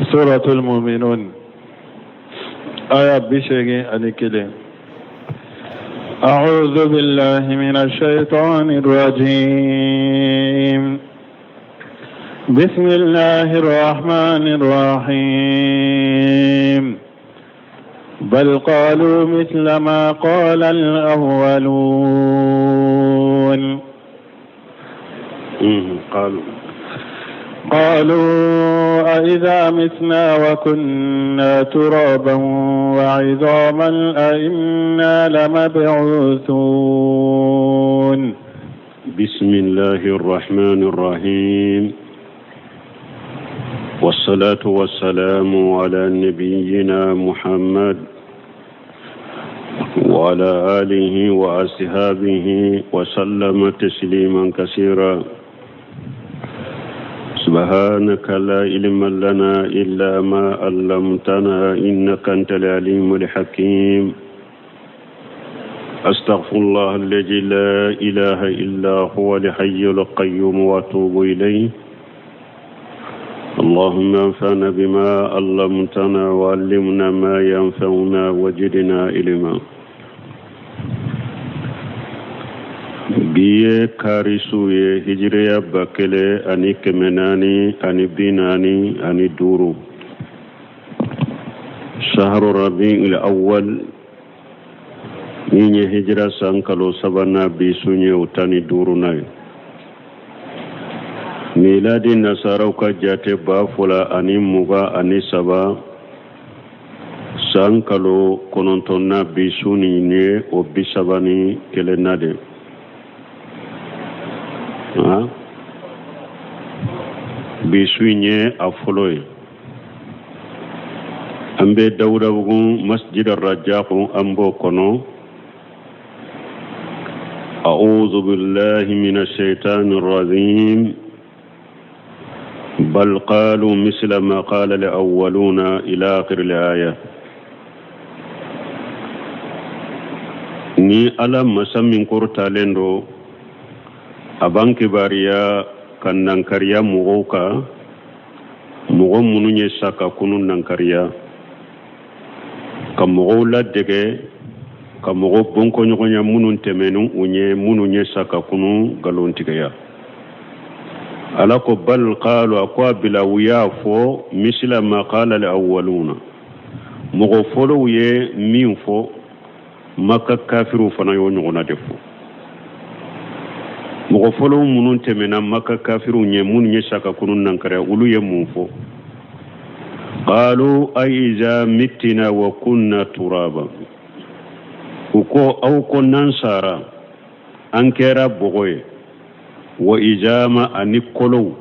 Suratul Muminun aya 81. أعوذ بالله من الشيطان الرجيم بسم الله الرحمن الرحيم بل قالوا مثل ما قال الأولون قالوا قالوا أإذا متنا وكنا ترابا وعظاما أإنا لمبعوثون بسم الله الرحمن الرحيم والصلاة والسلام على نبينا محمد وعلى آله وأصحابه وسلم تسليما كثيرا سبحانك لا علم لنا إلا ما علمتنا إنك أنت العليم الحكيم أستغفر الله الذي لا إله إلا هو الحي القيوم وأتوب إليه اللهم انفعنا بما علمتنا وعلمنا ما ينفعنا وجدنا علما bi ye kari su ye hijiriya 1445 sahru rabiul awwal min ye hijira san kalo sabanan bi su ye o 15nan ye miladi nasaraw ka jate 2023 san kalo kɔnɔntɔnnan bi su nin ye o 31nan de bi su in ye a fɔlɔ ye an bɛ dawudabugu masjid rajaku an b'o kɔnɔ أعوذ بالله من الشيطان الرجيم بل قالوا مثل ما قال الأولون إلى آخر الآية ni ala masa min kɔrɔtalen don a b'an kibaruya ka nankariya mɔgɔw kan mɔgɔ minnu ye sa ka kunu nankariya ka mɔgɔw ladege ka mɔgɔw bɔnkɔɲɔgɔnya minnu tɛmɛnnu u ɲɛ minnu ye sa ka kunu nkalontigiya ala ko bal qalu a ko a bila u y'a fɔ misila ma qala al awwaluna mɔgɔ fɔlɔw ye min fɔ maka kafiriw fana y'o ɲɔgɔnna de fɔ mɔgɔ fɔlɔw minnu tɛmɛna maka kafiriw ɲɛ minnu ye sa ka kunu nankariya olu ye mun fɔ qalu aiza mittina wa kunna turaba u ko aw ko n'an sara an kɛra bɔgɔ ye wa izama ani kolow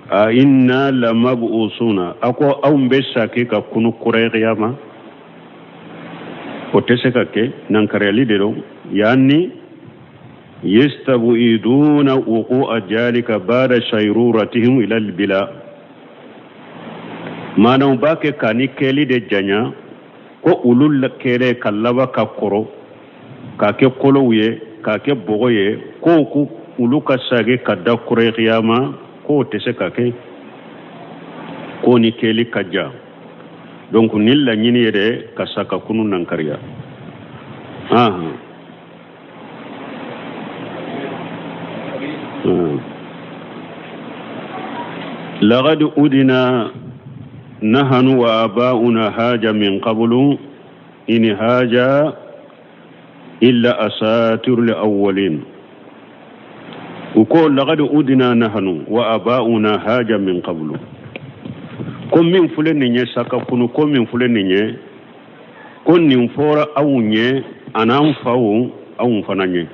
a inna lamab'usuna a ko anw bɛ saki ka kunu kura kiyama o tɛ se ka kɛ nankariyali de don yani yestabuiduna wuqu'a jalika bada shayruratihim ila albila maana u b'a kɛ ka ni kɛli de janya ko olu kɛlen ka laban ka kɔrɔ k'a kɛ kolow ye k'a kɛ bɔgɔ ye ko ko olu ka sagi ka da kura kiyama k'o tɛ se ka kɛ k'o ni kɛli ka jan donc ni laɲini ye de ka sa ka kunu nankariya ahan laqad udina nahanu wa abauna haja min qablu in haja illa asatirul awwalin u ko laqad udina nahanu wa abauna haja min qablu ko min filɛ nin ye sa ka kunu ko min filɛ nin ye ko nin fɔra anw ɲɛ an'an faw anw fana ɲɛ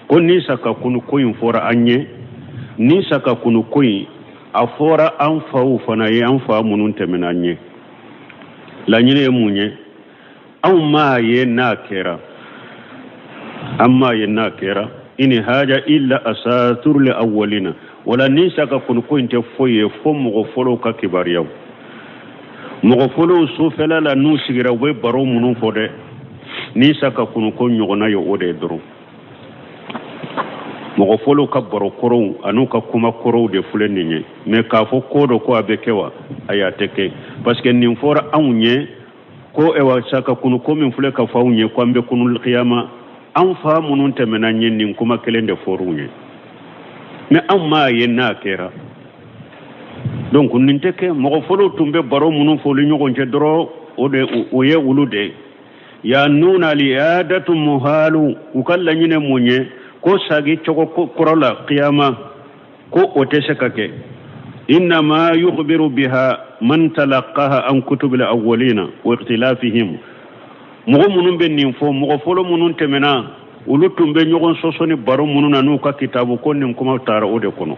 ko ni sa ka kunu ko in fɔra an ɲɛ ni sa ka kunu ko in a fɔra an faw fana ye an fa minnu tɛmɛna an ɲɛ laɲini ye mun ye anw m'a ye n'a kɛra an m'a ye n'a kɛra ini haja illa asaturul awwalina wala ni sa ka kunu ko in tɛ foyi ye fo mɔgɔ fɔlɔw ka kibaruyaw mɔgɔ fɔlɔw sufɛla la n'u sigira u bɛ baro minnu fɔ dɛ ni sa ka kunu ko ɲɔgɔnna ye o de ye dɔrɔn mɔgɔ fɔlɔw ka baro kɔrɔw an'u ka kuma kɔrɔw de filɛ nin ye mɛ k'a fɔ ko dɔ ko a bɛ kɛ wa Ayi, a tɛ kɛ, parce que nin fɔra anw ye ko ewa saka kunu ko min filɛ ka fɔ anw ye ko an bɛ kunu kiyama, an fa minnu tɛmɛna ye, nin kuma kelen de fɔr'u ye, mais anw m'a ye n'a kɛra. Donc nin tɛ kɛ. Mɔgɔ fɔlɔw tun bɛ baro minnu fɔ olu ɲɔgɔn cɛ dɔrɔn, o de o ye olu de ye yanuna al-i'adatu muhalu. U ka laɲini mun ye? Ko sagi cogo kɔrɔ la kiyama, ko o tɛ se ka kɛ. Innama yukhbiru biha man talaqaha an kutubil awwalina wa ikhtilafihim. Mɔgɔ minnu bɛ nin fɔ, mɔgɔ fɔlɔ minnu tɛmɛna, olu tun bɛ ɲɔgɔn sɔsɔ ni baro minnu na n'u ka kitabu ko, nin kuma taara o de kɔnɔ.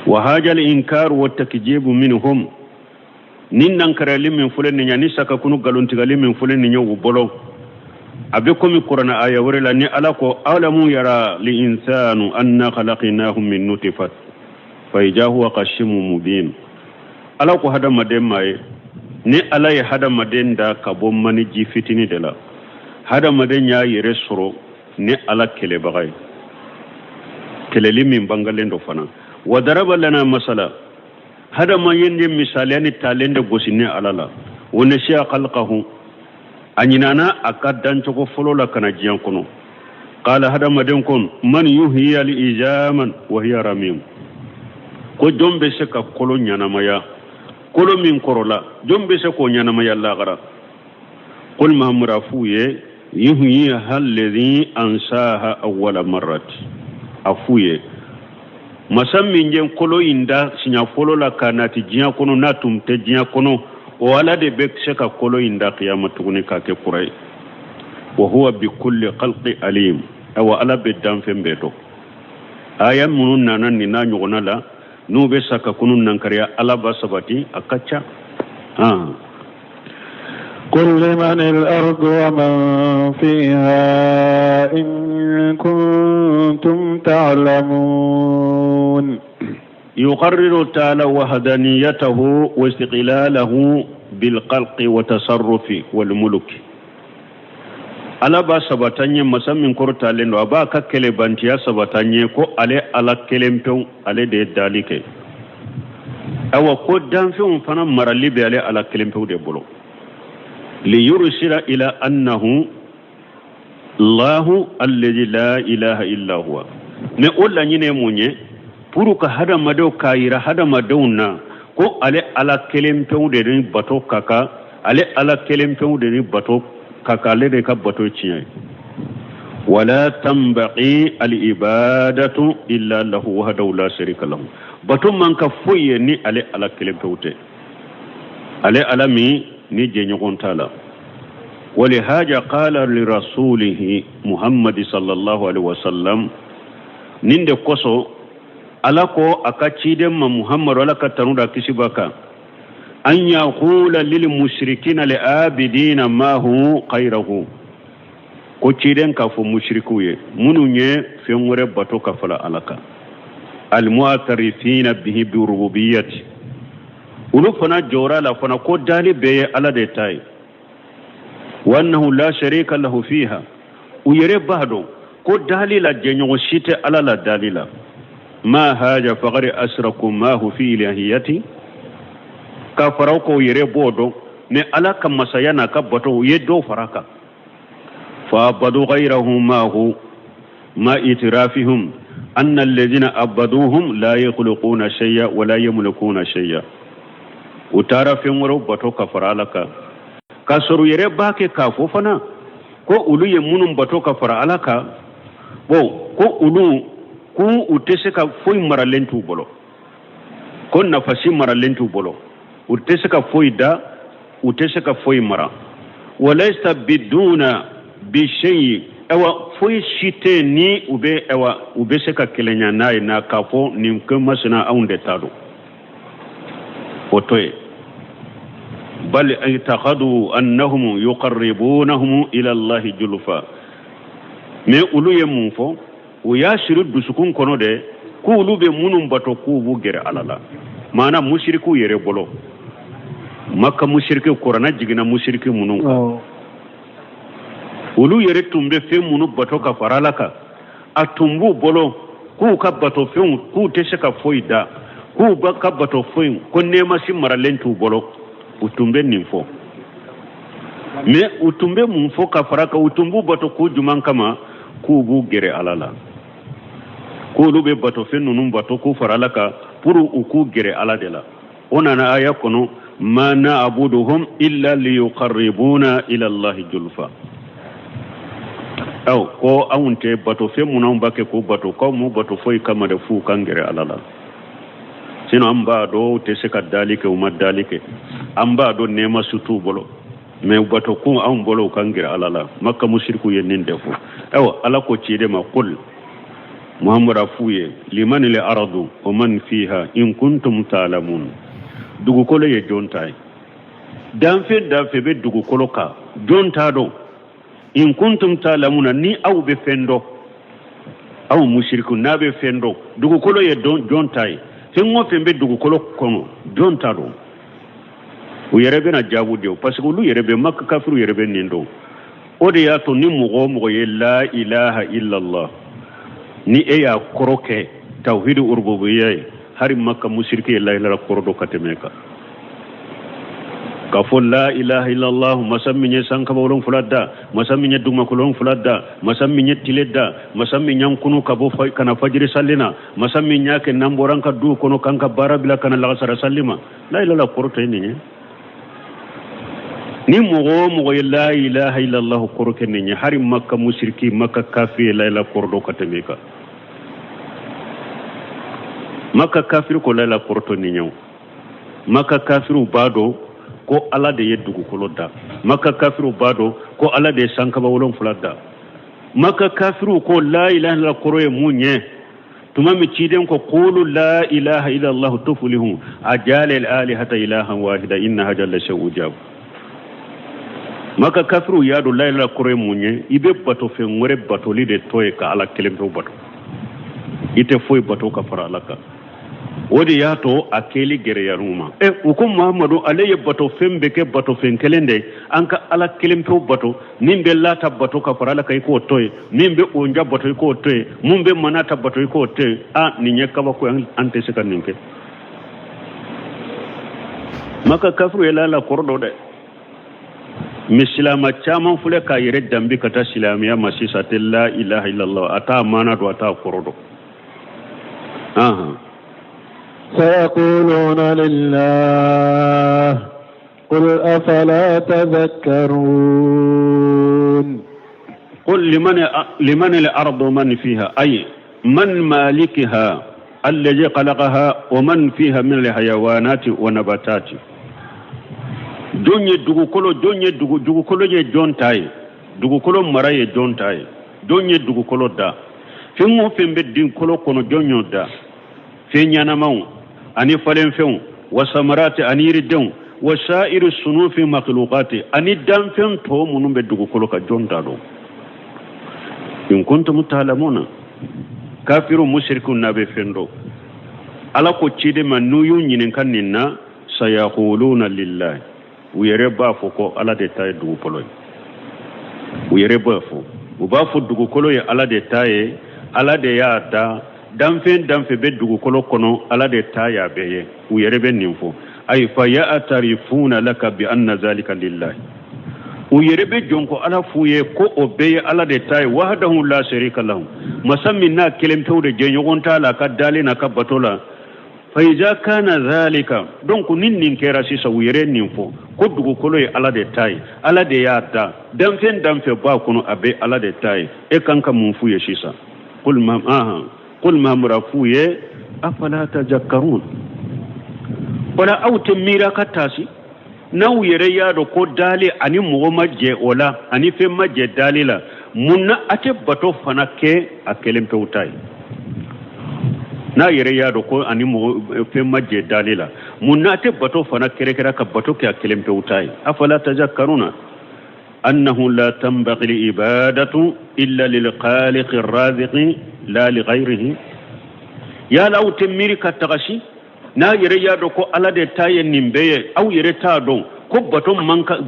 Wa hajal inkar wa takjibu minhum, nin nankarali min filɛ nin ye ni sakakunu nkalontigali min filɛ nin ye u bolo, a bɛ komi kuranɛ aya wɛrɛ la ni Ala ko: awalam yara li insanu anna khalaqnahu min nutfat fa idha huwa khashimun mubin. Ala ko hadamaden ma ye ni Ala ye hadamaden da ka bɔ maniji fitini de la, hadamaden y'a yɛrɛ sɔrɔ ni Ala kɛlɛbaga ye, kɛlɛli min bangalen dɔ fana. Wa daraba lana masala, hadamaden ye misaliya ni talen de gosi ni Ala la. Wa nasiya khalqahu, a ɲinana a ka dancogo fɔlɔ la ka na diɲɛ kɔnɔ. Qala, hadamaden ko: man yuhyi al ijaman wa hiya ramim. Ko jɔn bɛ se ka kolo ɲanamaya, kolo min kɔrɔla, jɔn bɛ se k'o ɲanamaya lagara? Qul, Mahamadu, a f'u ye: yuhyiha alladhi ansaha awwala marrat. A f'u ye, masa min ye kolo in da siɲɛ fɔlɔ la ka nati diɲɛ kɔnɔ, n'a tun tɛ diɲɛ kɔnɔ, o Ala de bɛ se ka kolo in da kiyama tuguni k'a kɛ kura ye. Wa huwa bi kulli khalqi alim. Awa, Ala bɛ danfɛn bɛɛ dɔn. Aya minnu nana nin n'a ɲɔgɔnna la, n'u bɛ sa ka kunu nankariya, Ala b'a sabati, a ka ca. قل لمن الأرض ومن فيها إن كنتم تعلمون. يقرر تعالى وحدانيته واستقلاله بالخلق والتصرف والملك. Ala b'a sabatan ye, masa min kɔrɔtalen don, a b'a ka kɛlɛbantiya sabatan ye ko ale Ala kelen pewu, ale de ye dali kɛ. Awa, ko danfɛnw fana marali bɛ ale Ala kelen pewu de bolo. Liyursila ila annahu Allahu alladhi la ilaha illa huwa. Mais o laɲini ye mun ye? Pour ka hadamadenw k'a yira hadamadenw na ko ale Ala kelen pewu de ni bato ka kan, ale Ala kelen pewu de ni bato ka kan, ale de ka bato tiɲɛ ye. Wala tanbaqi al-ibadatu illa lahu wahdahu la sharika lahu. Bato man ka foyi ye ni ale Ala kelen pewu tɛ, ale Ala min ni jɛɲɔgɔn t'a la. ولهذا قال لرسوله محمد صلى الله عليه وسلم, nin de kosɔn Ala ko a ka ciden ma Muhammadu, Ala ka tanu da kisi b'a kan, an yaqula lil mushrikina li abidina mahu khayrahu, ko ciden k'a fɔ mushrikiw ye minnu ye fɛn wɛrɛ bato ka fara Ala kan, almu'tarifina bihi bi rububiyyati, olu fana jɔra la fana ko dali bɛɛ ye Ala de ta ye, wa annahu la sharika lahu fiha, u yɛrɛ b'a dɔn ko dali la jɛɲɔgɔn si tɛ Ala la dali la. Ma haja faqad asraku mahu fi ilahiyati, ka fara o kan, u yɛrɛ b'o dɔn, mais Ala ka masaya n'a ka bato, u ye dɔw fara kan. Fa abadu ghayrahu mahu ma itirafihim anna alladhina abaduhum la yakhluquna shay'a wa la yamlikuna shay'a. U taara fɛn wɛrɛw bato ka fara Ala kan, k'a sɔrɔ u yɛrɛ b'a kɛ k'a fɔ fana ko olu ye minnu bato ka fara Ala kan, bon, ko olu ko u tɛ se ka foyi maralen t'u bolo, ko nafasi maralen t'u bolo, u tɛ se ka foyi da, u tɛ se ka foyi mara. Walaysa biduna bishayi, awa, foyi si tɛ ni u bɛ, awa, u bɛ se ka kelenya n'a ye na k'a fɔ nin ko masina anw de ta don, o to ye. Bal i'taqadu annahum yuqarribunahum ila Allahi julfa. Mais olu ye mun fɔ? U y'a siri dusukun kɔnɔ de k'olu bɛ minnu bato k'u b'u gɛrɛ Ala la. Maana musirikiw yɛrɛ bolo, Maka musiriki, kuranna jiginna musiriki minnu kan, olu yɛrɛ tun bɛ fɛn minnu bato ka fara Ala kan, a tun b'u bolo k'u ka bato fɛnw k'u tɛ se ka foyi da, k'u tɛ se ka foyi mara. K'u ba ka bato foyi ko nɛɛma si maralen t'u bolo. U tun bɛ nin fɔ, mais u tun bɛ mun fɔ ka fara kan? U tun b'u bato kun juman kama? K'u b'u gɛrɛ Ala la, k'olu bɛ bato fɛn ninnu bato k'u fara Ala kan pour u k'u gɛrɛ Ala de la. O nana aya kɔnɔ: ma na'buduhum illa liyuqarribuna ila Allahi julfa. Aw ko anw tɛ bato fɛn mun anw b'a kɛ k'u bato, k'aw m'u bato foyi kama de f'u k'an gɛrɛ Ala la. Sinon an b'a dɔn u tɛ se ka dali kɛ, u ma dali kɛ. An b'a dɔn nɛɛma su t'u bolo, mais u bato kun anw bolo u k'an gɛrɛ Ala la. Maka musiriku ye nin de fɔ. Ayiwa, Ala ko ciden ma: qul, Muhamadu, a f'u ye: liman il aradu wa man fiha in kuntum ta'lamun. Dugukolo ye jɔn ta ye? Danfɛn danfɛn bɛ dugukolo kan, jɔn ta don? In kuntum ta'lamuna, ni aw bɛ fɛn dɔn, aw musiriku, n'a bɛ fɛn dɔn, dugukolo ye jɔn ta ye? Fɛn o fɛn bɛ dugukolo kɔnɔ, jɔn ta don? U yɛrɛ bɛna jaabu di o, parce que olu yɛrɛ bɛ Maka kafiriw yɛrɛ bɛ nin dɔn. O de y'a to ni mɔgɔ o mɔgɔ ye la ilaha illallah, ni e y'a kɔrɔ kɛ tawhidi urububiya ye, hari Maka musiriki ye la ilaha kɔrɔ dɔn ka tɛmɛ kan. K'a fɔ la ilaha illallah, masa min ye sankaba wolonfila da, masa min ye dugumakolo wolonfila da, masa min ye tile da, masa min y'an kunu ka bɔ ka na fajiri sali na, masa min y'a kɛ n'an bɔra an ka duw kɔnɔ k'an ka baara bila ka na lagasara sali ma, la ilaha kɔrɔ tɛ nin ye. Ni mɔgɔ o mɔgɔ ye la ilaha illallah kɔrɔ kɛ nin ye, hari Maka musiriki, Maka kafiri ye la ilaha kɔrɔ dɔn ka tɛmɛ kan. Maka kafiri ko la ilaha kɔrɔ tɛ nin ye o. Maka kafiriw b'a dɔn ko Ala de ye dugukolo da. Maka kafiriw b'a dɔn ko Ala de ye sankaba wolonfila da. Maka kafiriw ko la ilaha illallah kɔrɔ ye mun ye? Tuma min ciden ko qulu la ilaha illallah tuflihu, ajala al alihata ilahan wahida inna hadha la shay'un ujab. Maka kafiriw y'a dɔn la ilaha kɔrɔ ye mun ye. I bɛ bato fɛn wɛrɛ batoli de to ye ka Ala kelen pewu bato, i tɛ foyi bato ka fara Ala kan. O de y'a to a kɛli gɛrɛyar'u ma. Ɛ, u ko Muhamadu ale ye bato fɛn bɛɛ kɛ bato fɛn kelen de ye, an ka Ala kelen pewu bato. Min bɛ Lata bato ka fara Ala kan, i k'o to yen. Min bɛ onja bato, i k'o to yen. Mun bɛ Manata bato, i k'o to yen. A nin ye kabako ye, an tɛ se ka nin kɛ. Maka kafiriw ye la ilaha kɔrɔ dɔn dɛ, mais silama caman filɛ k'a yɛrɛ danbe ka taa silamɛya ma sisan, a tɛ la ilaha illallah, a t'a maana dɔn, a t'a kɔrɔ dɔn. سيقولون لله قل أفلا تذكرون. قل لمن الأرض من فيها، أي من مالكها الذي خلقها ومن فيها من الحيوانات ونباتات. Jɔn ye dugukolo, jɔn ye dugu, dugukolo ye jɔn ta ye? Dugukolo mara ye jɔn ta ye? Jɔn ye dugukolo da? Fɛn o fɛn bɛ dugukolo kɔnɔ, jɔn y'o da? Fɛn ɲɛnamaw ani falenfɛnw, wa samarati, ani yiridenw, wa sa'iru sunufi makhluqati, ani danfɛn tɔ minnu bɛ dugukolo kan, jɔn ta don? In kuntum ta'lamuna, kafiru musiriku, n'a bɛ fɛn dɔn. Ala ko ciden ma, n'u y'u ɲininka nin na, sayaquluna lillahi, u yɛrɛ b'a fɔ ko Ala de ta ye dugukolo ye. U yɛrɛ b'a fɔ, u b'a fɔ dugukolo ye Ala de ta ye, Ala de y'a da, danfɛn danfɛn bɛ dugukolo kɔnɔ, Ala de ta y'a bɛɛ ye. U yɛrɛ bɛ nin fɔ. Ayi fa ya'tarifuna laka bi anna zalika lillahi, u yɛrɛ bɛ jɔn ko Ala f'u ye ko o bɛɛ ye Ala de ta ye, wahdahu la sharika lahu, masa min n'a kelen pewu de, jɛɲɔgɔn t'a la a ka dalen n'a ka bato la. Fa iza kana zalika, donc ni nin kɛra sisan, u yɛrɛ nin fɔ ko dugukolo ye Ala de ta ye, Ala de y'a da, danfɛn danfɛn b'a kɔnɔ, a bɛ Ala de ta ye, e kan ka mun f'u ye sisan? Qul ma aha, qul Mahamadu, f'u ye: afala tazakkarun, wala aw tɛ miira ka taasi? N'aw yɛrɛ y'a dɔn ko dali ani mɔgɔ ma jɛ o la, ani fɛn ma jɛ dali la, mun na a tɛ bato fana kɛ a kelen pewu ta ye? N'a yɛrɛ y'a dɔn ko ani mɔgɔ fɛn ma jɛ dali la, mun na a tɛ bato fana kɛrɛkɛrɛ ka bato kɛ a kelen pewu ta ye? Afala tazakkaruna annahu la tanbaghi al-ibadatu illa lil khaliqi ar-raziqi la li ghayrihi. Yala aw tɛ miiri ka tagasi? N'a yɛrɛ y'a dɔn ko Ala de ta ye nin bɛɛ ye, aw yɛrɛ t'a dɔn ko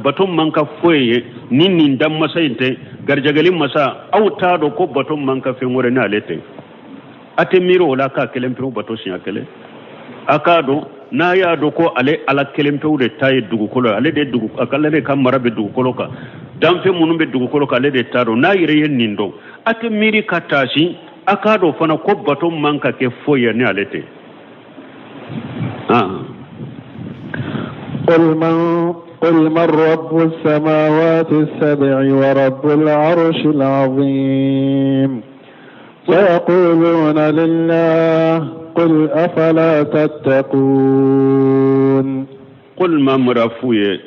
bato man ka foyi ye ni nin dan masa in tɛ, garijɛgɛli masa? Aw t'a dɔn ko bato man ka fɛn wɛrɛ n'ale tɛ? A tɛ miiri o la k'a kelen pewu bato siɲɛ kelen? A k'a dɔn n'a y'a dɔn ko ale Ala kelen pewu de ta ye dugukolo ye, ale de dugu ale de ka mara bɛ dugukolo kan, danfɛn minnu bɛ dugukolo kan, ale de ta don. N'a yɛrɛ ye nin dɔn, a tɛ miiri ka taasi. A k'a dɔn fana ko bato man ka kɛ foyi ye ni ale tɛ. قل من قل من رب السماوات السبع ورب العرش العظيم سيقولون لله قل أفلا تتقون. قل Mamadu a f'u ye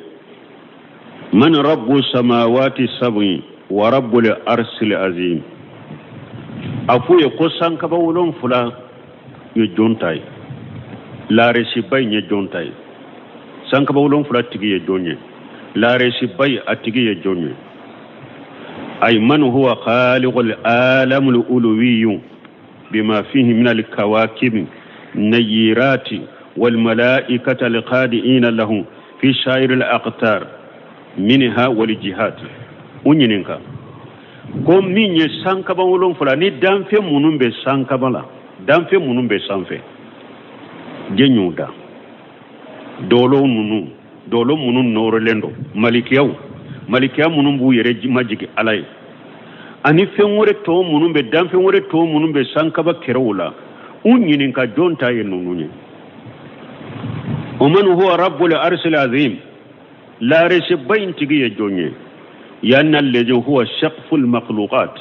من رب السماوات السبع ورب العرش العظيم. A f'u ye ko sankaba 7 ye jɔn ta ye, laresiba in ye jɔn ta ye? Sankaba 7 tigi ye jɔn ye? Laresiba in a tigi ye jɔn ye? Ay man huwa khaliqul alamul uluwiyyu bima fihi min al kawakib nayirati wal malaikati al qadiina lahu fi sha'ir al aqtar minha wal jihad. U ɲininka ko min ye sankaba 7 ni danfɛn minnu bɛ sankaba la, danfɛn minnu bɛ sanfɛ, jɔn y'u da? Dɔlɔ ninnu, dɔlɔ minnu nɔrɔlen don, malikiyaw, malikiya minnu b'u yɛrɛ majigi Ala ye, ani fɛn wɛrɛ tɔ minnu bɛ, danfɛn wɛrɛ tɔ minnu bɛ sankaba kɛrɛw la, u ɲininka jɔn ta ye ninnu ye? O man huwa rabbul arsil azim, laresiba in tigi ye jɔn ye? Yanna allazi huwa saqful makhluqat,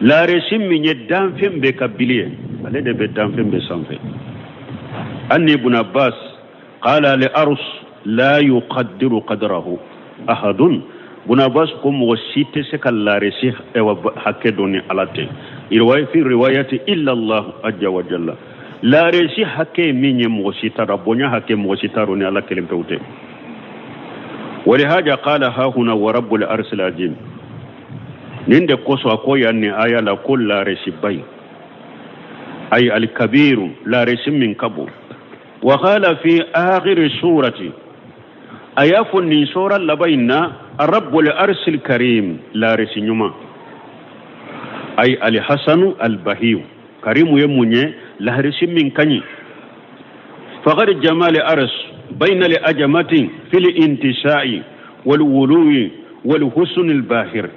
laresi min ye danfɛn bɛɛ ka bili ye, ale de bɛ danfɛn bɛɛ sanfɛ. Anni ibn Abbas qala li ars la yuqaddiru qadrahu ahadun. Ibn Abbas ko mɔgɔ si tɛ se ka laresi hakɛ dɔn ni Ala tɛ. Riwaya fi riwayati illa Allah azza wa jalla. Laresi hakɛ min ye, mɔgɔ si t'a dɔn, bonya hakɛ mɔgɔ si t'a dɔn ni Ala kelen pewu tɛ. ولهذا قال ها هنا ورب العرش العظيم. Nin de kosɔn a ko yan nin aya la ko laresiba in, ay alkabiru, laresi min ka bon. Wa qala fi akhiri surati, a y'a fɔ nin sura laban in na rabbul arsil karim, laresi ɲuman, ay alhasanu albahiyu. Karimu ye mun ye? Laresi min ka ɲi. Faqad jamali ars bayna li ajamati fil intisha'i wal wuluwi wal husnil bahir.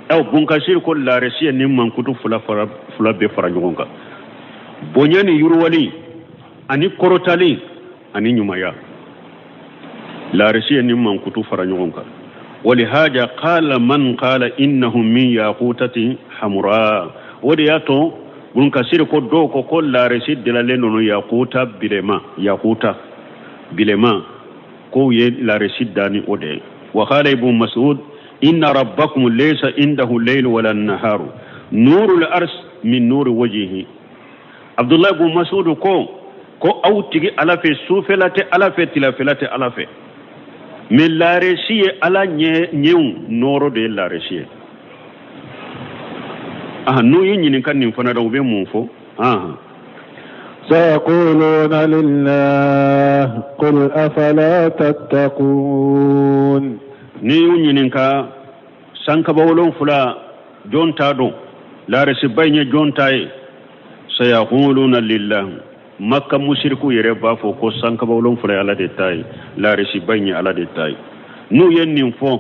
Aw Bunkasir ko laresi ye nin mankutu fila fara, fila bɛɛ fara ɲɔgɔn kan: bonya ni yiriwali ani kɔrɔtali ani ɲumanya. Laresi ye nin mankutu fara ɲɔgɔn kan. ولهذا قال من قال إنه من ياقوتة حمراء. O de y'a to Bunkasir ko dɔw ko ko laresi dilalen don yakuta bilema, yakuta bilema, k'o ye laresi da ni o de ye. وقال ابن مسعود إن ربكم ليس عنده ليل ولا نهار، نور العرش من نور وجهه. عبد الله بن مسعود ko ko aw tigi Ala fɛ, sufɛla tɛ Ala fɛ, tilafɛla tɛ Ala fɛ, mais laresi ye Ala ɲɛ ɲɛw nɔɔrɔ de ye laresi ye. Aha, n'u y'i ɲininka nin fana la, u bɛ mun fɔ? Aha. سيقولون لله قل أفلا تتقون. N'i y'u ɲininka sankaba 7 jɔn ta don, laresiba in ye jɔn ta ye, sayaquluna lillah. Makka musiriku yɛrɛ b'a fɔ ko sankaba 7 ye Ala de ta ye, laresiba in ye Ala de ta ye. N'u ye nin fɔ,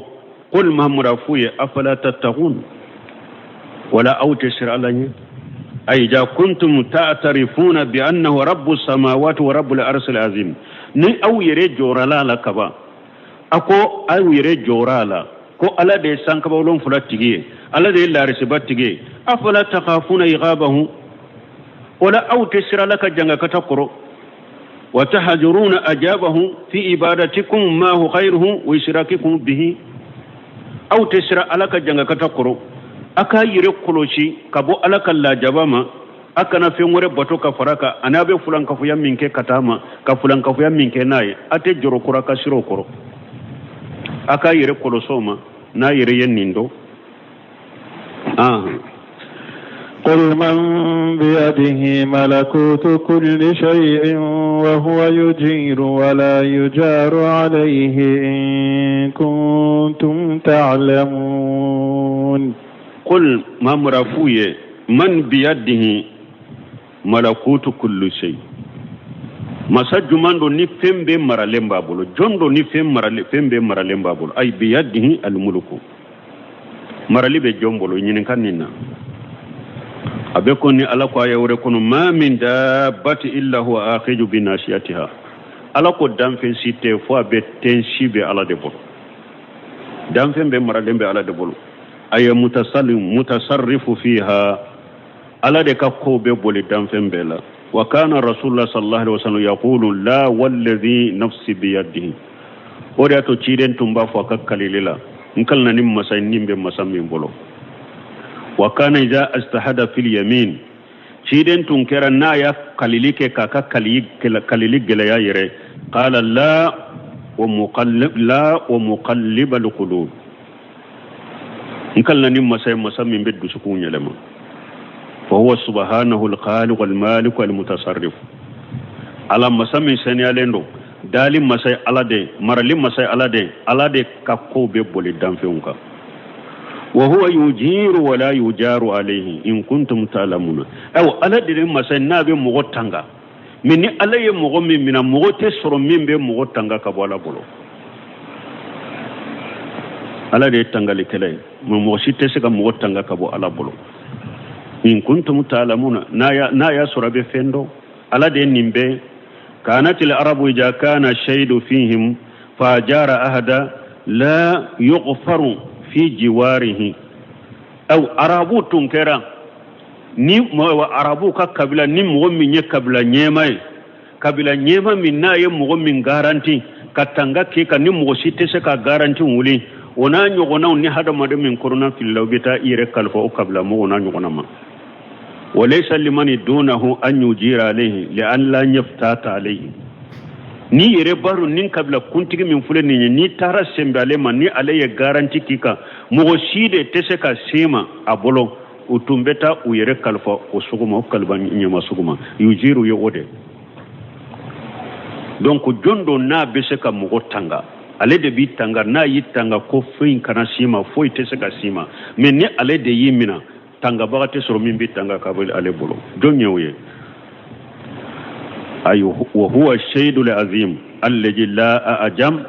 qul, Mahamadu f'u ye afala tattaqun, wala aw tɛ siran Ala ɲɛ? Ay idha kuntum ta'tarifuna bi annahu rabbu samawati wa rabbul arshil azim. Ni aw yɛrɛ jɔra la kaban, a ko aw yɛrɛ jɔra a la ko Ala de ye sankaba 7 tigi ye, Ala de ye larisiba tigi ye, afala takhafuna ighabahu, wala aw tɛ siran Ala ka jangakata kɔrɔ? Wa tahajuruna ajabahu fi ibadatikum ma hu khairuhu wa ishrakikum bihi. Aw tɛ siran Ala ka jangakata kɔrɔ, a k'a yɛrɛ kɔlɔsi ka bɔ Ala ka lajaba ma, a kana fɛn wɛrɛ bato ka fara kan, ani a bɛ fulankafoya min kɛ ka taa ma, ka fulankafoya min kɛ n'a ye, a tɛ jɔrɔ kura ka sira o kɔrɔ. A k'a yɛrɛ kɔlɔsi o ma n'a yɛrɛ ye nin dɔn. قل من بيده ملكوت كل شيء وهو يجير ولا يجار عليه إن كنتم تعلمون. قل Mamadu a f'u ye من بيده ملكوت كل شيء. Masa juman don ni fɛn bɛɛ maralen b'a bolo? Jɔn don ni fɛn maralen, fɛn bɛɛ maralen b'a bolo? Ay biyadihi almuluku, marali bɛ jɔn bolo? Ɲininka nin na. A bɛ ko ni Ala ko aya wɛrɛ kɔnɔ: ma min dabbati illa huwa akhiju bi nasiyatiha. Ala ko danfɛn si tɛ fo a bɛ tensi bɛ Ala de bolo. Danfɛn bɛɛ maralen bɛ Ala de bolo. Ay mutasallim mutasarrifu fiha, Ala de ka kow bɛ boli danfɛn bɛɛ la. Wa kana rasulullah sallallahu alaihi wasallam yaqulu: la walladhi nafsi biyadihi. O de y'a to ciden tun b'a fɔ a ka kalili la: n kalina ni masa ni bɛ masa min bolo. Wa kana idha astahada fil yamin, ciden tun kɛra n'a ya kalili kɛ k'a ka kalili gɛlɛya yɛrɛ, qala: la wa muqallib, la wa muqallib al qulub, n kalina ni masa ye, masa min bɛ dusukun yɛlɛma. Fa huwa subhanahu al-khaliq al-malik al-mutasarrif. Ala masa min seniyalen don, dali masa ye Ala de, marali masa ye Ala de, Ala de ka kow bɛ boli danfɛnw kan. Wa huwa yujiru wa la yujaru alayhi in kuntum ta'lamuna. Ayiwa, Ala de ye masa ye n'a bɛ mɔgɔ tanga, mais ni Ala ye mɔgɔ min minɛ, mɔgɔ tɛ sɔrɔ min bɛ mɔgɔ tanga ka bɔ Ala bolo. Ala de ye tangalikɛla ye, mais mɔgɔ si tɛ se ka mɔgɔ tanga ka bɔ Ala bolo. In kuntum ta'lamuna, n'a y'a sɔrɔ a bɛ fɛn dɔn, Ala de ye nin bɛɛ. Kanat al arabu idha kana shaydu fihim fa jara ahada la yughfaru fi jiwarihi. Aw arabu tun kɛra ni arabu ka kabila, ni mɔgɔ min ye kabila ɲɛma ye, kabila ɲɛma min n'a ye mɔgɔ min garanti ka tanga k'e kan, ni mɔgɔ si tɛ se ka garanti wuli, o n'a ɲɔgɔnnaw, ni hadamaden min kɔnɔna filila, u bɛ taa i yɛrɛ kalifa o kabila mɔgɔw n'a ɲɔgɔnna ma. Walaysa limani dunahu an yujira alayhi li an la yaftata alayhi. Ni yɛrɛ b'a dɔn ni kabila kuntigi min filɛ nin ye, n'i taara senbɛ ale ma, ni ale ye garanti k'i kan, mɔgɔ si de tɛ se ka se ma a bolo, u tun bɛ taa u yɛrɛ kalifa o sugu ma, o kalifa ɲɛma sugu ma. Yujiru ye o de. Donc jɔn don n'a bɛ se ka mɔgɔ tanga? Ale de b'i tanga. N'a y'i tanga ko foyi kana s'i ma, foyi tɛ se ka s'i ma. Mais ni ale de y'i minɛ, tangabaga tɛ sɔrɔ min bɛ tanga ka bɔ ale bolo. Jɔn ye o ye? Ayi, wa huwa shayidul azim alladhi la ajam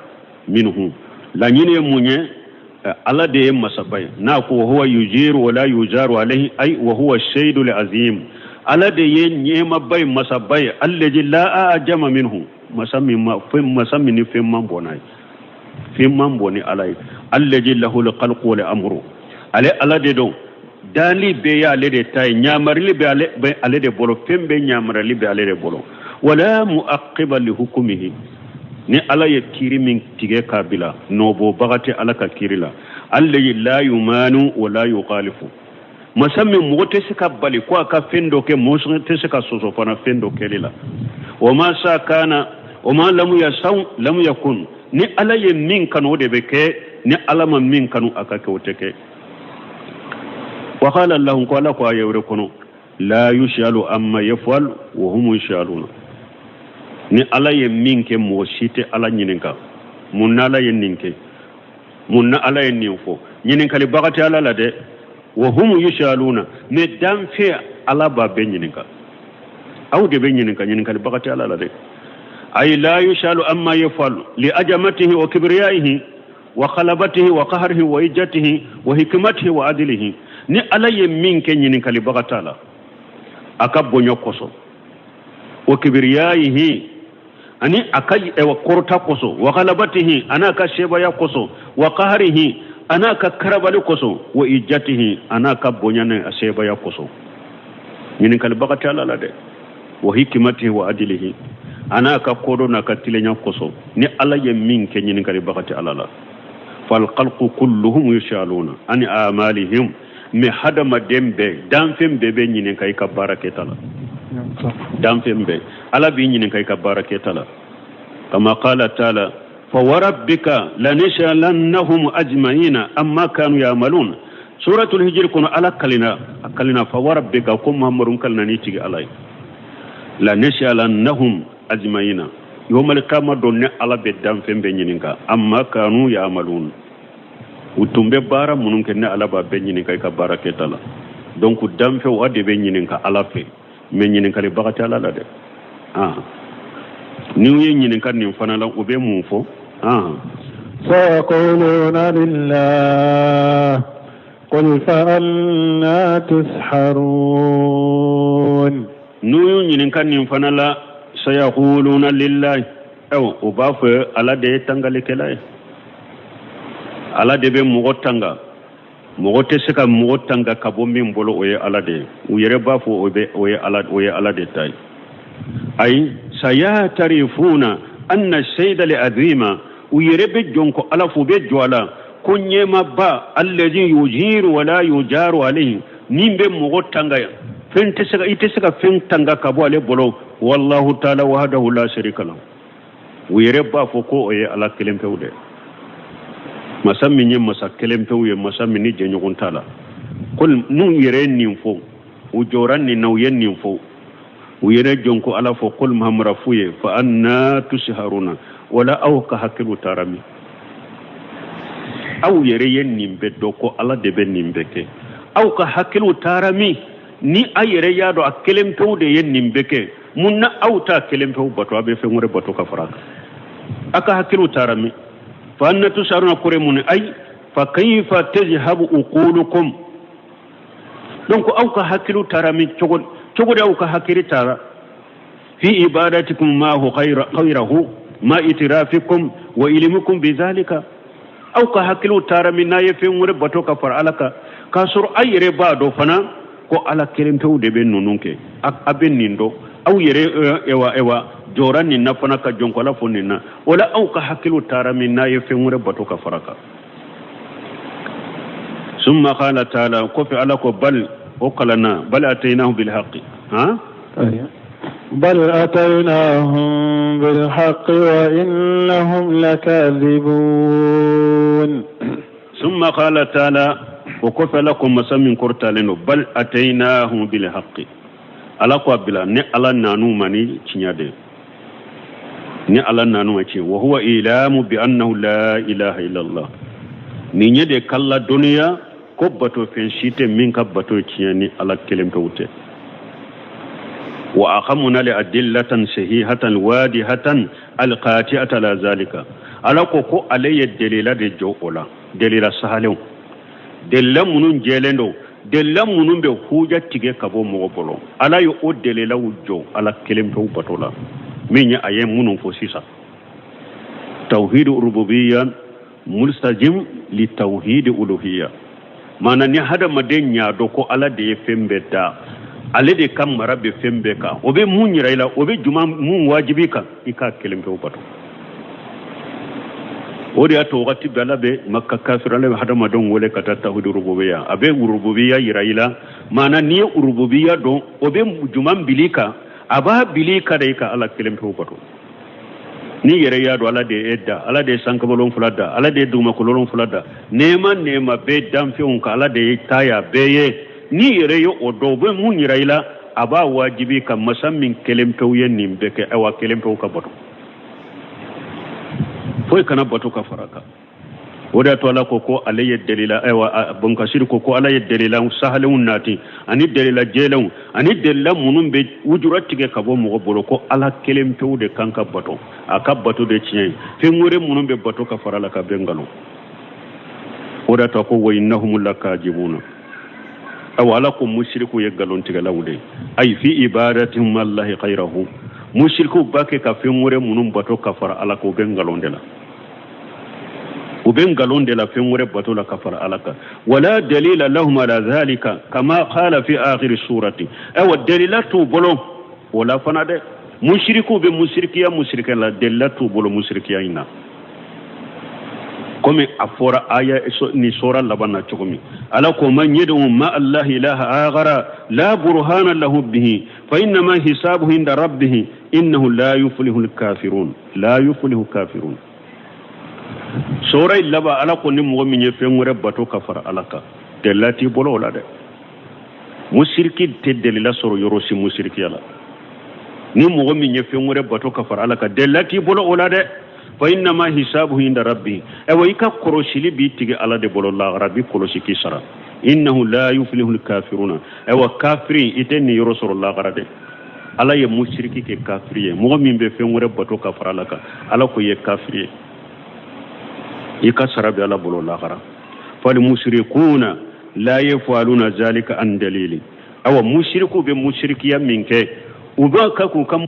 minhu. Laɲini ye mun ye? Ala de ye masaba ye. N'a ko wa huwa yujiru wa la yujaru alayhi, ay wa huwa shayidul azim, Ala de ye ɲɛmaba ye, masaba ye, alladhi la ajama minhu, masa min ma fɛn, masa min ni fɛn man bɔ n'a ye, fɛn man bɔ ni Ala ye. Alladhi lahu al-khalqu wal amru, ale Ala de don, dali bɛɛ y'ale de ta ye, ɲamarili bɛ ale, bɛ ale de bolo, fɛn bɛɛ ɲamarili bɛ ale de bolo. Wala muaqiba li hukumihi, ni Ala ye kiiri min tigɛ k'a bila, nɔbɔbaga tɛ Ala ka kiiri la. Alladhi la yumanu wa la yukhalifu, masa min mɔgɔ tɛ se ka bali ko a ka fɛn dɔ kɛ, mɔgɔ tɛ se ka sɔsɔ fana fɛn dɔ kɛli la. Wa ma sa kana wa ma lam yasaw lam yakun, ni Ala ye min kanu, o de bɛ kɛ. Ni Ala ma min kanu a ka kɛ, o tɛ kɛ. Wa qala Allahu, ko Ala ko aya wɛrɛ kɔnɔ: la yushalu amma yafal wa hum yushaluna. Ni Ala ye min kɛ, mɔgɔ si tɛ Ala ɲininka mun na Ala ye nin kɛ, mun na Ala ye nin fɔ. Ɲininkalibaga tɛ Ala la dɛ. Wa hum yushaluna, mais danfɛn, Ala b'a bɛɛ ɲininka, aw de bɛ ɲininka, ɲininkalibaga tɛ Ala la dɛ. Ay la yushalu amma yafalu li ajamatihi wa kibriyaihi wa khalabatihi wa qahrihi wa ijjatihi wa hikmatihi wa adlihi. Ni Ala ye min kɛ, ɲininkalibaga t'a la, a ka bonya kosɔn, wa kibriyayihi, ani a ka kɔrɔta kosɔn, wa ghalabatihi, an'a ka sebaya kosɔn, wa qahrihi, an'a ka karabali kosɔn, wa ijjatihi, an'a ka bonya ni a sebaya kosɔn. Ɲininkalibaga tɛ Ala la dɛ. Wa hikmatihi wa adlihi, an'a ka kodɔn n'a ka tilenya kosɔn. Ni Ala ye min kɛ, ɲininkalibaga tɛ Ala la. Fal khalqu kulluhum yushaluna an amalihim, mais hadamaden bɛɛ, danfɛn bɛɛ bɛ ɲininka i ka baara kɛta la. Danfɛn bɛɛ, Ala b'i ɲininka i ka baara kɛta la. Kama qala taala: fa warabbika lanas'alannahum ajma'ina amma kanu ya'malun. Suratul Hijr kɔnɔ, Ala kalina, a kalina: fa warabbika, ko Muhammadu, kalina ni tigi Ala ye, lanas'alannahum ajma'ina, yawmal qiyamah don, ne Ala bɛ danfɛn bɛɛ ɲininka, amma kanu ya'malun, u tun bɛ baara minnu kɛ, ne Ala b'a bɛɛ ɲininka i ka baara kɛta la. Donc danfɛnw, a de bɛ ɲininka Ala fɛ, mais ɲininkalibaga tɛ Ala la dɛ. Ah. N'u y'i ɲininka nin fana la, u bɛ mun fɔ? سيقولون لله قل فأنى تسحرون. N'u y'u ɲininka nin fana la, سيقولون لله, ayiwa, u b'a fɔ Ala de ye tangalikɛla ye, Ala de bɛ mɔgɔ tanga, mɔgɔ tɛ se ka mɔgɔ tanga ka bɔ min bolo, o ye Ala de ye. U yɛrɛ b'a fɔ o bɛ o ye Ala, o ye Ala de ta ye. Ayi, سيعترفون أن السيد العظيم, u yɛrɛ bɛ jɔn ko Ala fo, u bɛ jɔ a la ko ɲɛmaba الذي يجير ولا يجار عليه, min bɛ mɔgɔ tanga yan, fɛn tɛ se ka, i tɛ se ka fɛn tanga ka bɔ ale bolo, والله تعالى وحده لا شريك له. U yɛrɛ b'a fɔ ko o ye Ala kelen pewu de, masa min ye masa kelen pewu ye, masa min ni jɛɲɔgɔn t'a la. Ko n'u yɛrɛ ye nin fɔ, u jɔra nin na, u ye nin fɔ, u yɛrɛ jɔn ko Ala fɔ. قل, Muhamadu f'u ye, فأنى تسحرون, wala aw ka hakiliw taara min? Aw yɛrɛ ye nin bɛɛ dɔn ko Ala de bɛ nin bɛɛ kɛ, aw ka hakiliw taara min? Ni a yɛrɛ y'a dɔn a kelen pewu de ye nin bɛɛ kɛ, mun na aw t'a kelen pewu bato, a bɛ fɛn wɛrɛ bato ka fara a kan? A ka hakiliw taara min? فأنى تسحرون kore mun? Ay فكيف تذهب عقولكم. Donc aw ka hakiliw taara min? Cogo cogo di aw ka hakili taara في عبادتكم معه غيره مع اعترافكم وعلمكم بذلك? Aw ka hakiliw taara min n'a ye fɛn wɛrɛ bato ka fara Ala kan, k'a sɔrɔ a yɛrɛ b'a dɔn fana ko Ala kelen pewu de bɛ ninnu kɛ? A bɛ nin dɔn, aw yɛrɛ ewa ewa jɔra nin na fana ka jɔn ko Ala fo nin na. O la aw ka hakiliw taara min n'a ye fɛn wɛrɛ bato ka fara kan? ثم قال تعالى, kɔfɛ Ala ko بل o kalanna بل أتيناهم بالحق ha. بل أتيناهم بالحق وإنهم لكاذبون. ثم قال تعالى, o kɔfɛ Ala ko, masa min kɔrɔtalen don, بل أتيناهم بالحق, Ala ko a bila ni Ala nan'u ma ni tiɲɛ de, ni Ala nan'u ma tiɲɛ. وهو إعلام بأنه لا إله إلا الله, nin ye de k'ala dɔnniya ko bato fɛn si tɛ min ka bato tiɲɛ ni Ala kelen pewu tɛ. وأقمنا لأدلة صحيحة واضحة القاطعة على ذلك. Ala ko ko ale ye delila de jɔ o la, delila sahalenw, delila minnu jɛlen don, delila minnu bɛ huja tigɛ ka bɔ mɔgɔ bolo. Ala ye o delilaw jɔ Ala kelen pewu bato la, min ye a ye minnu fɔ sisan: توحيد ربوبية مستلزم لتوحيد ألوهية. Maana ni hadamaden y'a dɔn ko Ala de ye fɛn bɛɛ da, ale de ka mara bɛ fɛn bɛɛ kan, o bɛ mun yira i la? O bɛ juma mun wajibi kan i k'a kelen pewu bato? O de y'a to wagati bɛɛ Ala bɛ Maka kafir, Ala bɛ hadamadenw wele ka taa توحيد ربوبية. A bɛ ربوبية yira i la. Maana n'i ye ربوبية dɔn, o bɛ juman bili kan, a b'a bili ka de i ka Ala kelen pewu bato. N'i yɛrɛ y'a dɔn Ala de ye e da, Ala de ye sankaba fila da, Ala de ye dugumakolo fila da, nɛɛma nɛɛma bɛɛ danfɛnw kan, Ala de ye ta y'a bɛɛ ye, n'i yɛrɛ ye o dɔn, o bɛ mun yira i la? A b'a wajibi ka masa min kelen pewu ye nin bɛɛ kɛ, ayiwa, kelen pewu ka bato, foyi kana bato ka fara kan. O de y'a to Ala ko ko ale ye delila, ayiwa, Bonkasiri ko ko Ala ye delila sahalenw nati ani delila jɛlenw ani delila minnu bɛ wujura tigɛ ka bɔ mɔgɔ bolo, ko Ala kelen pewu de kan ka bato, a ka bato de tiɲɛ ye, fɛn wɛrɛ minnu bɛ bato ka fara la ka bɛn nkalon. O de y'a to ko وإنهم لكاذبون. Awa, Ala ko musiriku ye nkalontigɛlaw de ye. Ayi, في عبادتهم الله غيره, musiriku b'a kɛ ka fɛn wɛrɛ minnu bato ka fara Ala kan, u bɛ nkalon de la, u bɛ nkalon de la fɛn wɛrɛ bato la ka fara Ala kan. ولا دليل لهم على ذلك كما قال في آخر السورة. Ayiwa, delila t'u bolo o la fana dɛ. Musiriku bɛ musirikiya musirikɛ la, delila t'u bolo musirikiya in na, komi a fɔra aya ni sora laban na cogo min. Ala ko من يدع مع الله إلها آخر لا برهان له به فإنما حسابه عند ربه إنه لا يفلح الكافرون، لا يفلح الكافرون. Sora in laban, Ala ko ni mɔgɔ min ye fɛn wɛrɛ bato ka fara Ala kan, delila t'i bolo o la dɛ. Musiriki tɛ delila sɔrɔ yɔrɔ si musirikiya la. Ni mɔgɔ min ye fɛn wɛrɛ bato ka fara Ala kan, delila t'i bolo o la dɛ. فإنما حسابه عند ربه, ayiwa, i ka kɔlɔsili b'i tigɛ Ala de bolo lahara, bi kɔlɔsi k'i sara. إنه لا يفلح الكافرون. Ayiwa, kafiri, i tɛ nin yɔrɔ sɔrɔ lahara dɛ. Ala ye musiriki kɛ kafiri ye. Mɔgɔ min bɛ fɛn wɛrɛ bato ka fara Ala kan, Ala ko i ye kafiri ye, i ka sara bɛ Ala bolo lahara. Fal musirikuna la yafaluna zalika an dalili. Awa musiriku bɛ musirikiya min kɛ, u b'a ka k'u ka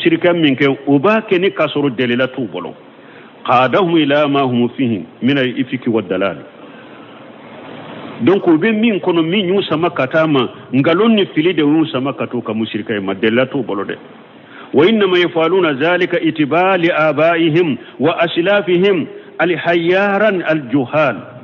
shirika min kɛ, u b'a kɛ ni k'a sɔrɔ delila t'u bolo. Qadahum ila ma hum fihi min al ifki wa dalal. Donc u bɛ min kɔnɔ, min y'u sama ka taa ma, nkalon ni fili de y'u sama ka t'u ka musirika ye ma, delila t'u bolo dɛ. Wa innama yafaluna zalika itiba li abaihim wa aslafihim alhayyaran aljuhal.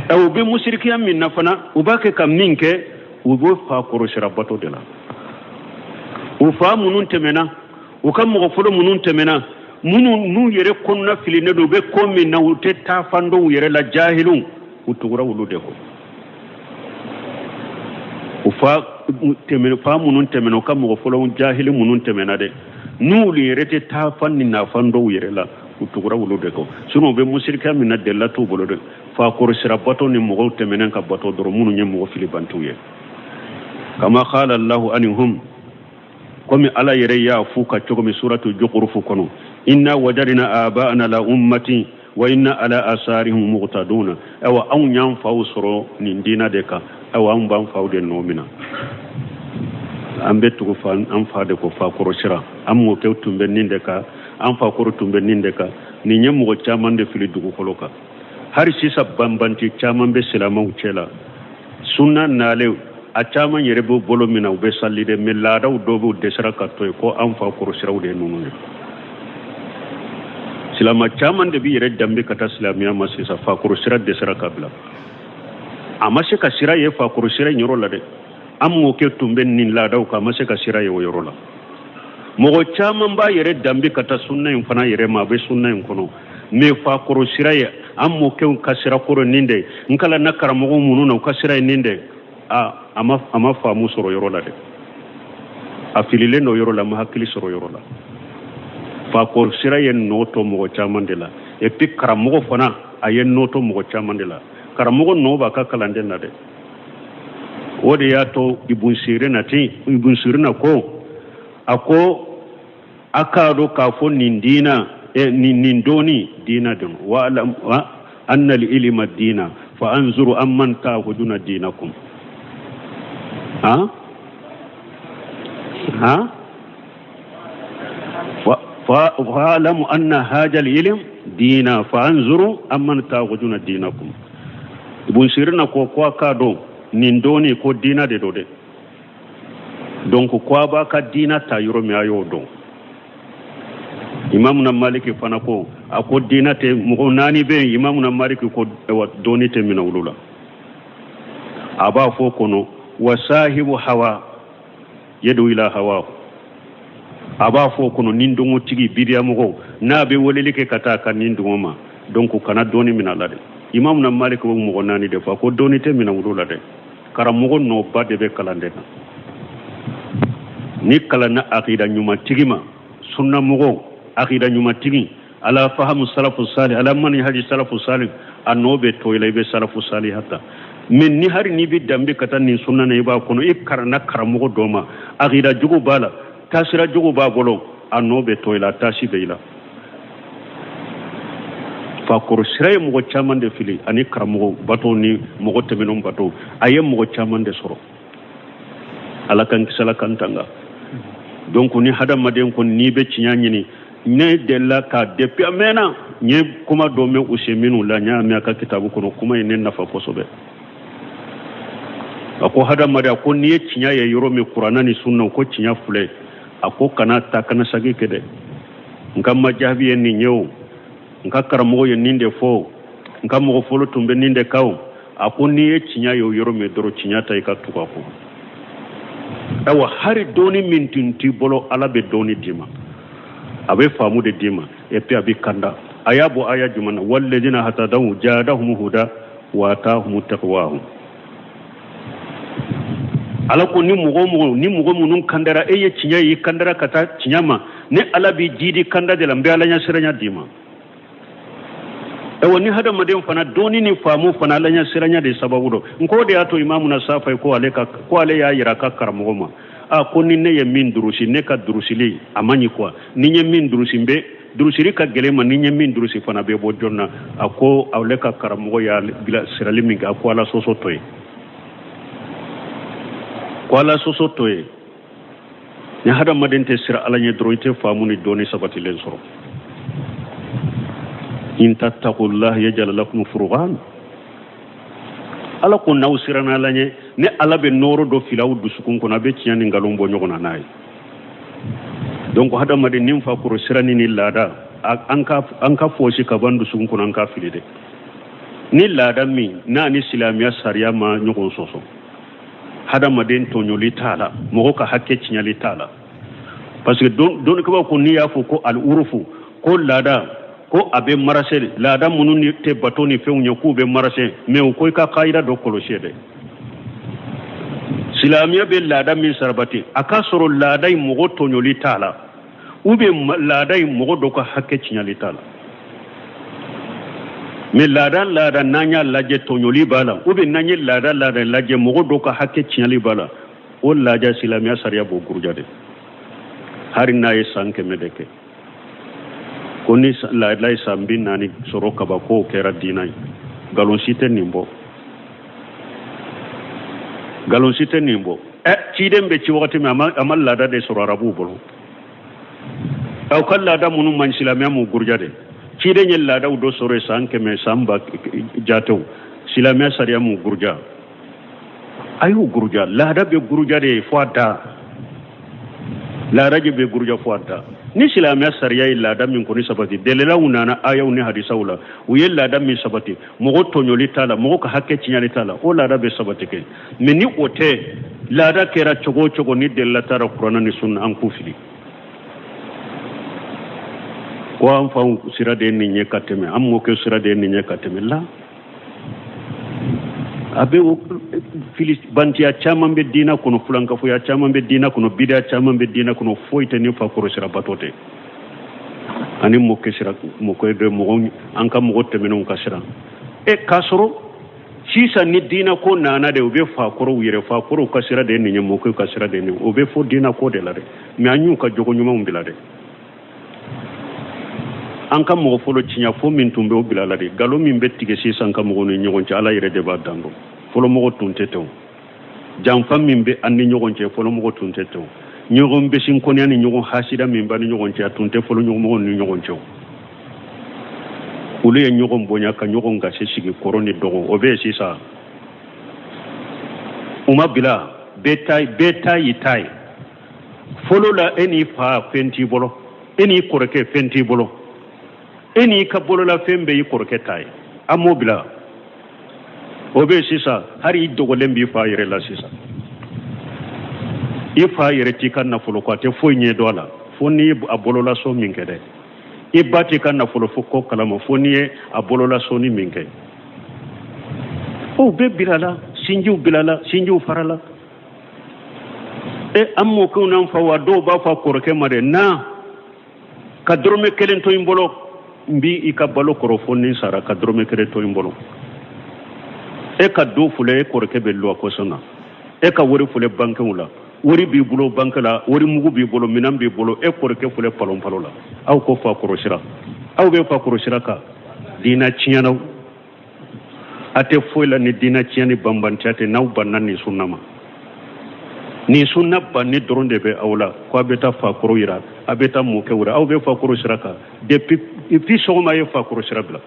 U bɛ musirikiya min na fana, u b'a kɛ ka min kɛ, u b'o fa kɔrɔsira bato de la. U fa minnu tɛmɛna, u ka mɔgɔ fɔlɔ minnu tɛmɛna, minnu n'u yɛrɛ kɔnɔna fililen don, u bɛ ko min na, u tɛ taa fan dɔn u yɛrɛ la, jahiliw, u tugura olu de kɔ. U fa tɛmɛna, fa minnu tɛmɛna, u ka mɔgɔ fɔlɔ jahili minnu tɛmɛna dɛ, n'olu yɛrɛ tɛ taa fan ni nafan dɔn u yɛrɛ la, u tugura olu de kɔ. Sinon u bɛ musirikiya min na, delila t'u bolo dɛ. Fa kɔrɔsira bato ni mɔgɔw tɛmɛnen ka bato dɔrɔn, minnu ye mɔgɔ filibantiw ye. Kama qala Allahu anhum, komi Ala yɛrɛ y'a f'u ka cogo min suratu Jukurufu kɔnɔ, inna wajadna aba'ana la ummati wa inna ala asarihim muqtaduna. Awa anw y'an faw sɔrɔ nin diina de kan, awa anw b'an faw de nɔ minɛ, an bɛ tugu fa an fa de kɔ, fa kɔrɔsira. An mɔkɛw tun bɛ nin de kan, an fa kɔrɔ tun bɛ nin de kan. Nin ye mɔgɔ caman de fili dugukolo kan. Hali sisan banbanti caman bɛ silamɛw cɛ la. Sunna nalen, a caman yɛrɛ b'u bolo min na, u bɛ sali dɛ, mɛ laadaw dɔw b'u dɛsɛra ka to yen ko an fa kɔrɔsiraw de ye ninnu ye. Silamɛ caman de b'i yɛrɛ danbe ka taa silamɛya ma sisan, fa kɔrɔsira dɛsɛra ka bila. A ma se ka sira ye fa kɔrɔsira in yɔrɔ la dɛ. An mɔkɛ tun bɛ nin laadaw kan, a ma se ka sira ye o yɔrɔ la. Mɔgɔ caman b'a yɛrɛ danbe ka taa sunna in fana yɛrɛ ma, a bɛ sunna in kɔnɔ, mɛ fa kɔrɔ sira ye an mɔkɛw ka sira kɔrɔ nin de, n kalanna karamɔgɔ minnu na, u ka sira ye nin de. A ma faamu sɔrɔ yɔrɔ la dɛ, a fililen don yɔrɔ la, a ma hakili sɔrɔ yɔrɔ la. Fa kɔrɔ sira ye nɔ to mɔgɔ caman de la. Et puis karamɔgɔ fana, a ye nɔ to mɔgɔ caman de la. Karamɔgɔ nɔ b'a ka kalanden na dɛ. O de y'a to Ibun Sirina ten, Ibun Sirina ko, a ko a k'a dɔn k'a fɔ nin diina, nin dɔnni diina de don. Wa anna al-ilma diina fa anzuru amman ta'khuduna dinakum. Ha ha fa'lamu anna hadha al-ilm diina fa anzuru amman ta'khuduna dinakum. Ibun Sirina ko a k'a dɔn nin dɔnni ko diina de don dɛ. Donc ko a b'a ka diina ta yɔrɔ min, a y'o dɔn. Imamuna Maliki fana ko, a ko diina tɛ mɔgɔ naani bɛ yen. Imamuna Maliki ko dɔnni tɛ minɛ olu la. A b'a fɔ kɔnɔ wa sahibu hawa yadu ila hawa. A b'a fɔ kɔnɔ ni dɔngɔtigi bidiyamɔgɔw n'a bɛ weleli kɛ ka taa ka nin dɔngɔ ma, donc kana dɔnni minɛ a la dɛ. Imamuna Maliki bɛ mɔgɔ naani de fɔ, a ko dɔnni tɛ minɛ olu la dɛ. Karamɔgɔ nɔba de bɛ kalanden na. N'i kalanna akida ɲumantigi ma, sunnamɔgɔw akida ɲumantigi, ala fahamu salafu salih, ala manhaji salafu salih, a nɔ bɛ to i la, i bɛ salafu saliha ta. Mais ni hari n'i bɛ danbe ka taa nin sunna na, i b'a kɔnɔ, i karanna karamɔgɔ dɔ ma, akida jugu b'a la, taasira jugu b'a bolo, a nɔ bɛ to i la, taasi bɛ i la. Fakɔrɔ sira ye mɔgɔ caman de fili, ani karamɔgɔ bato ni mɔgɔ tɛmɛnenw bato, a ye mɔgɔ caman de sɔrɔ. Ala k'an kisi, Ala k'an tanga. Donc ni hadamaden kɔni n'i bɛ tiɲɛ ɲini, ne delila ka depuis a mɛnna n ye kuma dɔ mɛn Useminu la, n y'a mɛn a ka kitabu kɔnɔ, kuma ye ne nafa kosɛbɛ. A ko hadamaden, a ko n'i ye tiɲɛ ye yɔrɔ min, kuranna ni sunna, ko tiɲɛ filɛ, a ko kana taa kana sagi kɛ dɛ. N ka majabi ye nin ye o, n ka karamɔgɔ ye nin de fɔ, n ka mɔgɔ fɔlɔ tun bɛ nin de kan o. A ko n'i ye tiɲɛ ye o yɔrɔ min dɔrɔn, tiɲɛ ta, i ka tugu a kɔ. Ayiwa, hari dɔɔni min tun t'i bolo, Ala bɛ dɔɔni d'i ma, a bɛ faamu de d'i ma, et puis a bɛ kanda. A y'a bɔ aya jumɛn na? Walladina hatadaw jadahum huda wa atahum taqwahum. Ala ko ni mɔgɔ mɔgɔ ni mɔgɔ minnu kandara, e ye tiɲɛ ye, i kandara ka taa tiɲɛ ma, ni Ala b'i jidi kanda de la, n bɛ Ala ɲɛsiranya d'i ma. Ayiwa, ni hadamaden fana dɔɔni ni faamu fana, Ala ɲɛsiranya de sababu don. N k'o de y'a to imamuna Safayi ko ale ka ko ale y'a yira a ka karamɔgɔ ma, a ko ni ne ye min durusi, ne ka durusili a man ɲi quoi, ni n ye min durusi, n bɛ durusili ka gɛlɛn ma, ni n ye min durusi fana bɛ bɔ jɔn na. A ko ale ka karamɔgɔ y'a bila sirali min kɛ, a ko Ala sɔsɔ to ye, ko Ala sɔsɔ to ye. Ni hadamaden tɛ siran Ala ɲɛ dɔrɔn, i tɛ faamu ni dɔnni sabatilen sɔrɔ. In tattaqullah yaj'al lakum furqan. Ala ko n'aw siranna Ala ɲɛ, ne Ala bɛ nɔɔrɔ dɔ fili aw dusukun kɔnɔ, a bɛ tiɲɛ ni nkalon bɔ ɲɔgɔn na n'a ye. Donc hadamaden ni fa kɔrɔ siranni ni laada, an ka fɔsi ka bɔ an dusukun kɔnɔ, an ka fili dɛ. Ni laada min n'a ni silamɛya sariya ma ɲɔgɔn sɔsɔ, hadamaden tɔɲɔli t'a la, mɔgɔ ka hakɛ tiɲɛli t'a la. Parce que dɔnnikɛbaaw ko n'i y'a fɔ ko al-urufu, ko laada, ko a bɛ marase, laada minnu tɛ bato ni fɛnw ye, k'u bɛ marase, mais u ko i ka kayida dɔ kɔlɔsi dɛ. Silamɛya bɛ laada min sarabati, a k'a sɔrɔ laada in mɔgɔ tɔɲɔli t'a la, ou bien laada in mɔgɔ dɔ ka hakɛ tiɲɛli t'a la. Mais laada laada n'an y'a lajɛ tɔɲɔli b'a la, ou bien n'an ye laada laada lajɛ mɔgɔ dɔ ka hakɛ tiɲɛli b'a la, o laada silamɛya sariya b'o guruja de, hari n'a ye san 100 de kɛ. Ko ni laada ye san 40 sɔrɔ kaba, k'o kɛra diina ye, nkalon si tɛ nin bɔ, nkalon si tɛ nin bɔ. Ciden bɛ ci wagati min, a ma laada de sɔrɔ arabuw bolo. Aw ka laada minnu man silamɛya m'u guruja de. Ciden ye laadaw dɔ sɔrɔ yen san 100, san ba jatew, silamɛya sariya m'u guruja, a y'u guruja. Laada bɛ guruja de fo a da, laada de bɛ guruja fo a da. Ni silamɛya sariya ye laada min kɔni sabati, dalilaw nana ayaw ni hadisaw la, u ye laada min sabati, mɔgɔ tɔɲɔli t'a la, mɔgɔ ka hakɛ tiɲɛli t'a la, o laada bɛ sabati kɛ. Mais ni o tɛ, laada kɛra cogo o cogo, ni dalila taara kuranɛ ni sunna, an k'u fili. Ko an faw sira de ye nin ye ka tɛmɛ, an mɔkɛ sira de ye nin ye ka tɛmɛ la, a bɛ fili bantiya caman bɛ diinɛ kɔnɔ, fulankafoya caman bɛ diinɛ kɔnɔ, bidiya caman bɛ diinɛ kɔnɔ, foyi tɛ ni fakɔrɔ sira bato tɛ, ani mɔkɛ sira, mɔkɛ bɛ mɔgɔ, an ka mɔgɔ tɛmɛnenw ka sira. K'a sɔrɔ sisan ni diinɛ ko nana de, u bɛ fakɔrɔw yɛrɛ, fakɔrɔw ka sira de ye nin ye, mɔkɛw ka sira de ye nin ye, o bɛ fɔ diinɛ ko de la dɛ. Mais an y'u ka jogo ɲumanw bila dɛ. An ka mɔgɔ fɔlɔ tiɲɛ fo min tun bɛ o bila la de. Nkalon min bɛ tigɛ sisan ka mɔgɔw ni ɲɔgɔn cɛ, Ala yɛrɛ de b'a dan dɔn. Fɔlɔ mɔgɔ tun tɛ ten o. Janfa min bɛ an ni ɲɔgɔn cɛ, fɔlɔ mɔgɔ tun tɛ ten o. Ɲɔgɔn besin kɔniya ni ɲɔgɔn hasida min b'an ni ɲɔgɔn cɛ, a tun tɛ fɔlɔ mɔgɔw ni ɲɔgɔn cɛ o. Olu ye ɲɔgɔn bonya ka ɲɔgɔn gasi sigi kɔrɔ ni dɔgɔ, o bɛ yen sisan. U ma bila, bɛɛ ta y'i ta ye. Fɔlɔ la, e n'i fa fɛn t'i bolo, e n'i kɔrɔkɛ fɛn t'i bolo, e n'i ka bololafɛn bɛɛ y'i kɔrɔkɛ ta ye. An m'o bila, o bɛ sisan. Hali i dogolen b'i fa yɛrɛ la sisan, i fa yɛrɛ t'i ka nafolo ko, a tɛ foyi ɲɛ dɔn a la fo n'i ye a bololasɔn min kɛ dɛ. I ba t'i ka nafolo fo ko kalama fo n'i ye a bololasɔnni min kɛ. O bɛɛ bilala, sinjiw bilala, sinjiw farala. E an mɔkɛw n'an faw, a dɔw b'a fɔ a kɔrɔkɛ ma dɛ, na ka dɔrɔmɛ kelen to n bolo, n b'i ka balo kɔrɔ fo ni n sara, ka dɔrɔmɛ kelen to n bolo. E ka du filɛ, e kɔrɔkɛ bɛ luwakɔsɔn na, e ka wari filɛ bankew la, wari b'i bolo banke la, wari mugu b'i bolo, minɛn b'i bolo, e kɔrɔkɛ filɛ palonpalo la. Aw ko fa kɔrɔ sira, aw bɛ fa kɔrɔ sira kan, diinɛ tiɲɛna. A tɛ foyi la ni diinɛ tiɲɛ ni banbantiya tɛ, n'aw banna nin sunna ma. Nin sunna banni dɔrɔn de bɛ aw la, ko a bɛ taa fakɔrɔ yira, a bɛ taa mɔkɛ yira, aw bɛ fakɔrɔ sira kan depuis sɔgɔma ye fakɔrɔ sira bila.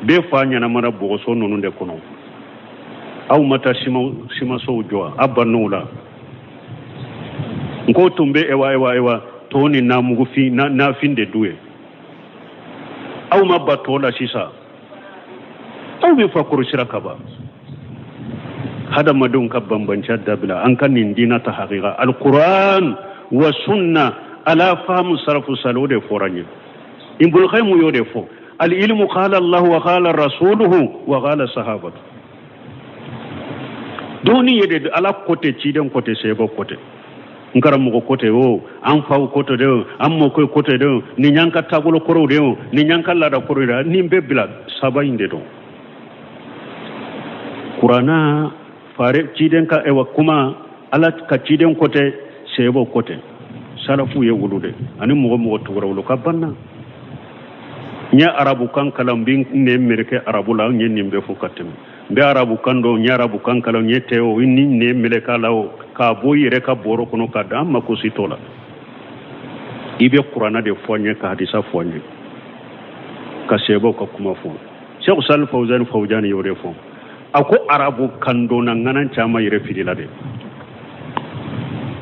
Bɛɛ fa ɲɛnamara bɔgɔso ninnu de kɔnɔ. Aw ma taa simasow jɔ, a bann'o la. N ko tun bɛ ewa ewa ewa to ni namugufin nafin de du ye. Aw ma ba to la sisan, aw bɛ fakɔrɔ sira kaban. Hadamadenw ka banbanciya dabila, an ka nin diina ta hakika alquran wa sunna ala fahamu salafu salih, o de fɔra n ye. Ibnul Qayyim y'o de fɔ, al ilmu qala Allah wa qala rasuluhu wa qala sahabatu. Dɔnni ye de Ala ko tɛ, ciden ko tɛ, sahaba ko tɛ, n karamɔgɔ ko tɛ o, an faw ko tɛ de o, an mɔkɛ ko tɛ de o, nin y'an ka taabolo kɔrɔw de o, nin y'an ka laada kɔrɔw de o, nin bɛɛ bila saba in de don. Kuranna fare ciden ka ewa kuma, Ala ka ciden ko tɛ, sahabaw ko tɛ, salafu ye wulu de ani mɔgɔ mɔgɔ tugura wulu ka banna. N ye arabukan kalan, n bɛ ne meleke arabu la, n ye nin bɛɛ fɔ ka tɛmɛ. N bɛ arabukan dɔn, n ye arabukan kalan, n ye tɛ o, ni ne meleke a la o, k'a bɔ i yɛrɛ ka bɔrɔ kɔnɔ k'a da, an mako si t'o la. I bɛ kuranna de fɔ an ye, ka hadisa fɔ an ye, ka sahabaw ka kuma fɔ. Sheikh Salih Fawzan Fawzan y'o de fɔ. A ko arabu kan dɔnna ŋana caman yɛrɛ filila dɛ.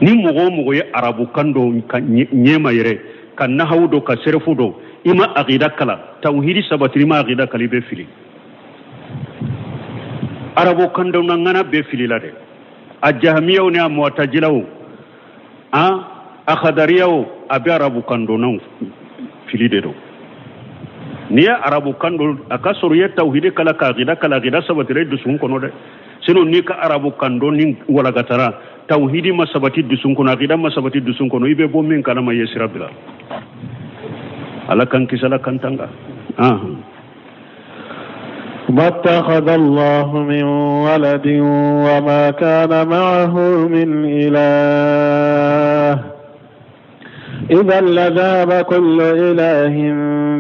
Ni mɔgɔ o mɔgɔ ye arabu kan dɔn ka ɲɛma yɛrɛ, ka nahawu dɔn, ka sɛrɛfu dɔn, i ma akida kalan, tawhidi sabati, i ma akida kalan, i bɛ fili. Arabu kan dɔnna ŋana bɛɛ filila dɛ. A jahamiyaw ni a muwatajilaw, a kadariyaw, a bɛ arabu kan dɔnnaw fili de don. N'i ye arabu kan dɔn, a ka sɔrɔ i ye tawhidi kalan, ka akida kalan, akida sabatira i dusukun kɔnɔ dɛ. Sinon n'i ka arabu kan dɔn ni walagatara, tawhidi ma sabati dusukun kɔnɔ, akida ma sabati dusukun kɔnɔ, i bɛ bɔ min kalama, i ye sira bila. Ala k'an kisi, Ala k'an tanga. ما اتخذ الله من ولد وما كان معه من إله إذا لذهب كل إله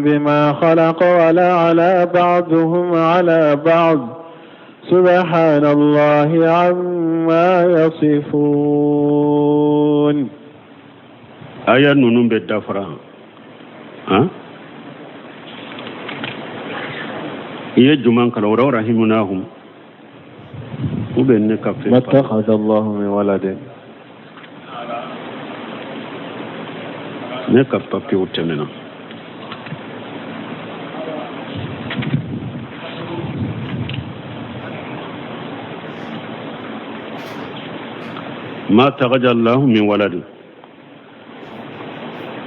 بما خلق ولا على بعضهم على بعض سبحان الله عما يصفون. Aya ninnu bɛ dafara han. I ye jumɛn kalan? O rahimunahum u bɛ ne ka fɛn. ما اتخذ الله من ولد. Ne ka papiyew tɛmɛna. ما اتخذ الله من ولد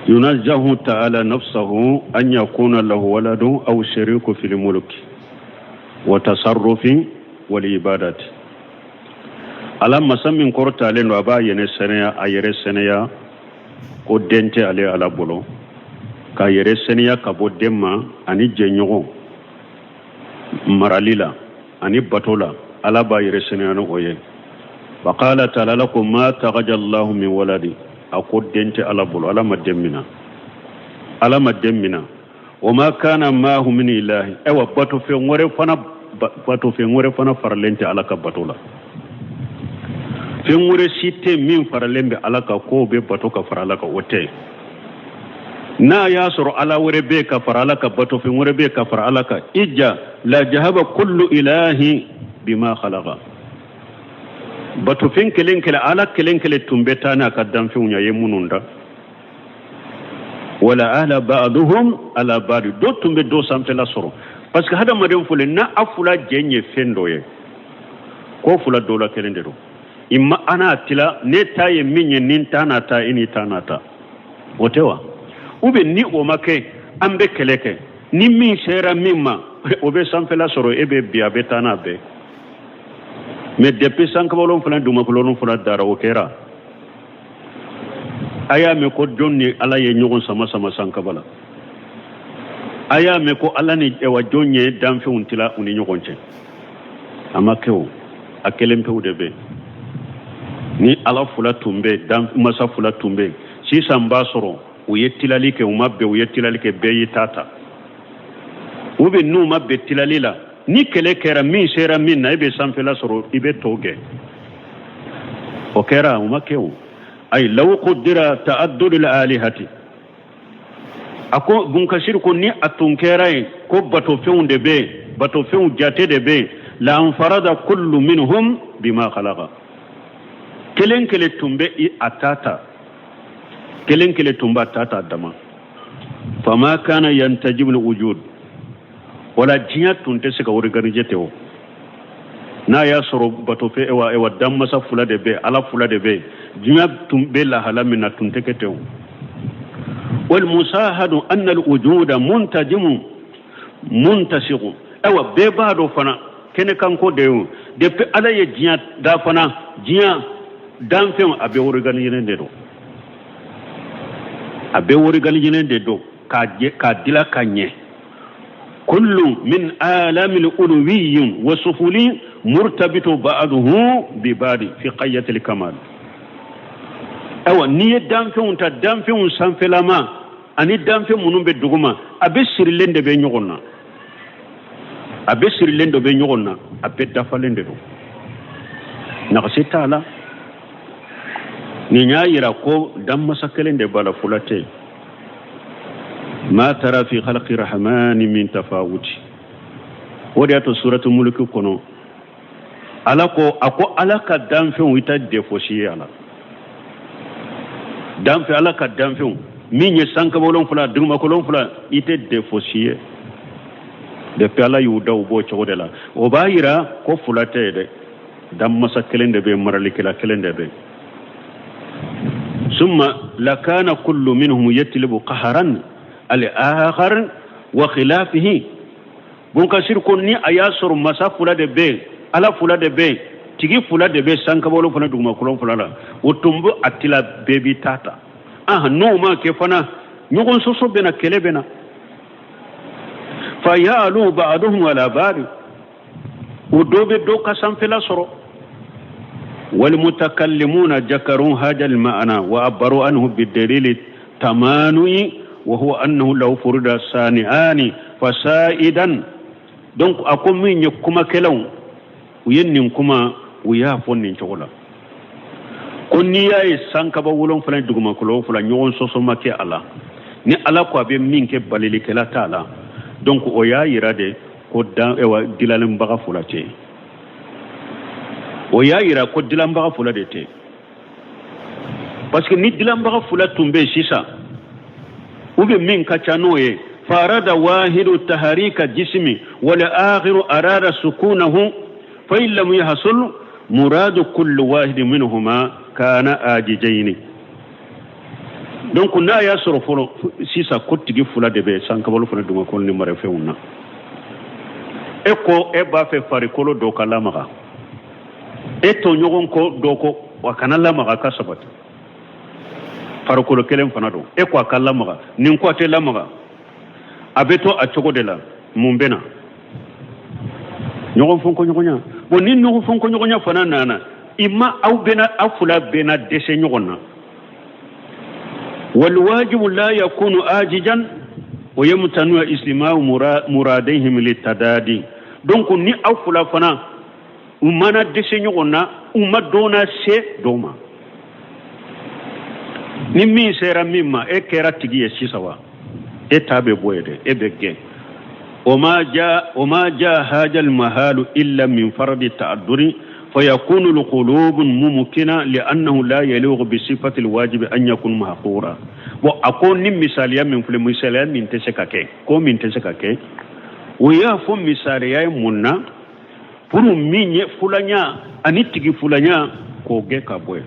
ينزه تعالى نفسه أن يكون له ولد أو شريك في الملك وتصرف والعبادة. Ala masa min kɔrɔtalen don, a b'a yɛrɛ sɛnɛya, a yɛrɛ sɛnɛya ko den tɛ ale Ala bolo, k'a yɛrɛ sɛnɛya ka bɔ den ma ani jɛɲɔgɔn marali la ani bato la. Ala b'a yɛrɛ sɛnɛya ni o ye. Wa qala ta'ala, Ala ko ma takaja Allahu min waladi, a ko den tɛ Ala bolo, Ala ma den mina, Ala ma den mina. Wa ma kana maahu min ilahi, ayiwa batofɛn wɛrɛ fana, batofɛn wɛrɛ fana faralen tɛ Ala ka bato la. Fɛn wɛrɛ si tɛ min faralen bɛ Ala kan k'o bɛ bato ka fara Ala kan, o tɛ. N'a y'a sɔrɔ Ala wɛrɛ bɛ ka fara Ala kan, batofɛn wɛrɛ bɛ ka fara Ala kan, ija la jahaba kullu ilahi bima khalaqa, batofɛn kelen kelen, Ala kelen kelen tun bɛ taa n'a ka danfɛnw ye, a ye minnu da. Wala ala ba'duhum ala ba'd, dɔ tun bɛ dɔ sanfɛla sɔrɔ, parce que hadamaden fɔlɔ n'a a fila jɛ ye fɛn dɔ ye, k'o fila dɔ la kelen de don. I ma an n'a tila, ne ta ye min ye, ni n ta n'a ta, i ni ta n'a ta, o tɛ wa? Ou bien ni o ma kɛ, an bɛ kɛlɛ kɛ, ni min sera min ma, o bɛ sanfɛla sɔrɔ, e bɛ bi, a bɛ taa n'a bɛɛ. Mais depuis sankaba wolonfila dugumakolo wolonfila dara, o kɛra. A y'a mɛn ko jɔn ni Ala ye ɲɔgɔn sama sama sankaba la? A y'a mɛn ko Ala ni ɛwa jɔn ye danfɛnw tila u ni ɲɔgɔn cɛ? A ma kɛ o, a kelen pewu de bɛ. Ni Ala fila tun bɛ, dan masa fila tun bɛ sisan, b'a sɔrɔ u ye tilali kɛ, u ma bɛn, u ye tilali kɛ, bɛɛ y'i ta ta. U bɛ n'u ma bɛn tilali la, ni kɛlɛ kɛra, min sera min na, e bɛ sanfɛla sɔrɔ, i bɛ tɔw gɛn. O kɛra, o ma kɛ o. Ayi, law qudira ta'addudul alihati, a ko Bunkasiri ko ni a tun kɛra yen ko batofɛnw de bɛ yen, batofɛnw jate de bɛ yen, la anfarada kullu minhum bima khalaqa, kelen kelen tun bɛ i a ta ta, kelen kelen tun b'a ta ta dama. Fama kana yantajibu wujud, wala diɲɛ tun tɛ se ka organiser ten o. N'a y'a sɔrɔ batofɛn ewa ewa danmasa fila de bɛ, Ala fila de bɛ, diɲɛ tun bɛ lahala min na, tun tɛ kɛ ten o. Wal musahadu anna al wujuda muntajimu muntasiqu, ayiwa bɛɛ b'a dɔn fana kɛnɛkanko de ye. Depuis Ala ye diɲɛ da fana, diɲɛ danfɛnw a bɛ organiser de don, a bɛ organiser de don k'a dila ka ɲɛ. Kullu min alamil uluwiyyin wa sufuli murtabitu ba'duhu bi ba'di fi qayyatil kamal. Ayiwa, n'i ye danfɛnw ta, danfɛnw sanfɛlama ani danfɛn minnu bɛ duguma, a bɛ sirilen de bɛ ɲɔgɔn na, a bɛ sirilen de bɛ ɲɔgɔn na, a bɛɛ dafalen de don, nagasi t'a la. Nin y'a yira ko danmasa kelen de b'a la, fila tɛ yen. Ma tara fi khalqi rahmani min tafawuti. O de y'a to suratu Mulki kɔnɔ, Ala ko, a ko Ala ka danfɛnw, i tɛ défaut si ye a la. Danfɛn, Ala ka danfɛnw min ye sankaba wolonfila, dugumakolo wolonfila, i tɛ défaut si ye. Depuis Ala y'u da, u b'o cogo de la. O b'a yira ko fila tɛ yen dɛ, danmasa kelen de bɛ, maralikɛla kelen de bɛ. Summa lakana kullu minhum yatlibu qaharan al-akhar wa khilafihi. Bunkasir ko ni a y'a sɔrɔ masa fila de bɛ yen, Ala fila de bɛ yen, tigi fila de bɛ sankaba wolonfila, dugumakolo wolonfila la, o tun bɛ a tila, bɛɛ b'i ta ta. Ah, n'o ma kɛ fana, ɲɔgɔn sɔsɔ bɛ na, kɛlɛ bɛ na. Fa ya'lu ba'duhum ala ba'd, o dɔ bɛ dɔ ka sanfɛla sɔrɔ. Walmutakallimuna jakaru hada alma'na wa abbaru anhu bidalili tamanu'i wa huwa annahu law furida sani'ani fasaidan. Donc a ko min ye kumakɛlaw, u ye nin kuma, u y'a fɔ nin cogo la ko n'i y'a ye sankaba wolonfila ni dugumakolo wolonfila, ɲɔgɔn sɔsɔ ma kɛ a la, ni Ala ko a bɛ min kɛ, balilikɛla t'a la. Donc o y'a yira de ko dan ewa dilanbaga fila tɛ yen. O y'a yira ko dilanbaga fila de tɛ, parce que ni dilanbaga fila tun bɛ yen sisan, ou bien min ka ca n'o ye, farada wahidu taharika jismi wal akhiru arada sukunahu, fa in lam yahsul muradu kulli wahidi minhuma kana ajijaini. Donc n'a y'a sɔrɔ fɔlɔ sisan ko tigi fila de bɛ sankabalo fana, dugumakolo ni marafɛnw na, e ko e b'a fɛ farikolo dɔ ka lamaga, e tɔɲɔgɔn ko dɔ ko a kana lamaga ka sabati, farikolo kelen fana don, e ko a ka lamaga, nin ko a tɛ lamaga, a bɛ to a cogo de la. Mun bɛ na? Ɲɔgɔn fɔnkɔɲɔgɔnya. Bon, ni ɲɔgɔn fɔnkɔɲɔgɔnya fana nana, i ma aw bɛna, aw fila bɛna dɛsɛ ɲɔgɔn na. Walwajibu la yakunu ajijan wa yamtanu istima'u muradayhim litadadi. Donc ni aw fila fana u mana dɛsɛ ɲɔgɔn na, u ma dɔnna se dɔ ma, ni min sera min ma, e kɛra tigi ye sisan wa, e ta bɛ bɔ yen dɛ, e bɛ gɛn. O ma ja haja almahalu illa min faradi ta'adduri فيكون القلوب ممكنة لأنه لا يليق بصفة الواجب أن يكون محقورا. Bon, a ko ni misaliya min filɛ, misaliya min tɛ se ka kɛ, ko min tɛ se ka kɛ, o y'a fɔ misaliya ye mun na? Pour min ye fulanya ani tigi fulanya, k'o gɛn ka bɔ yen,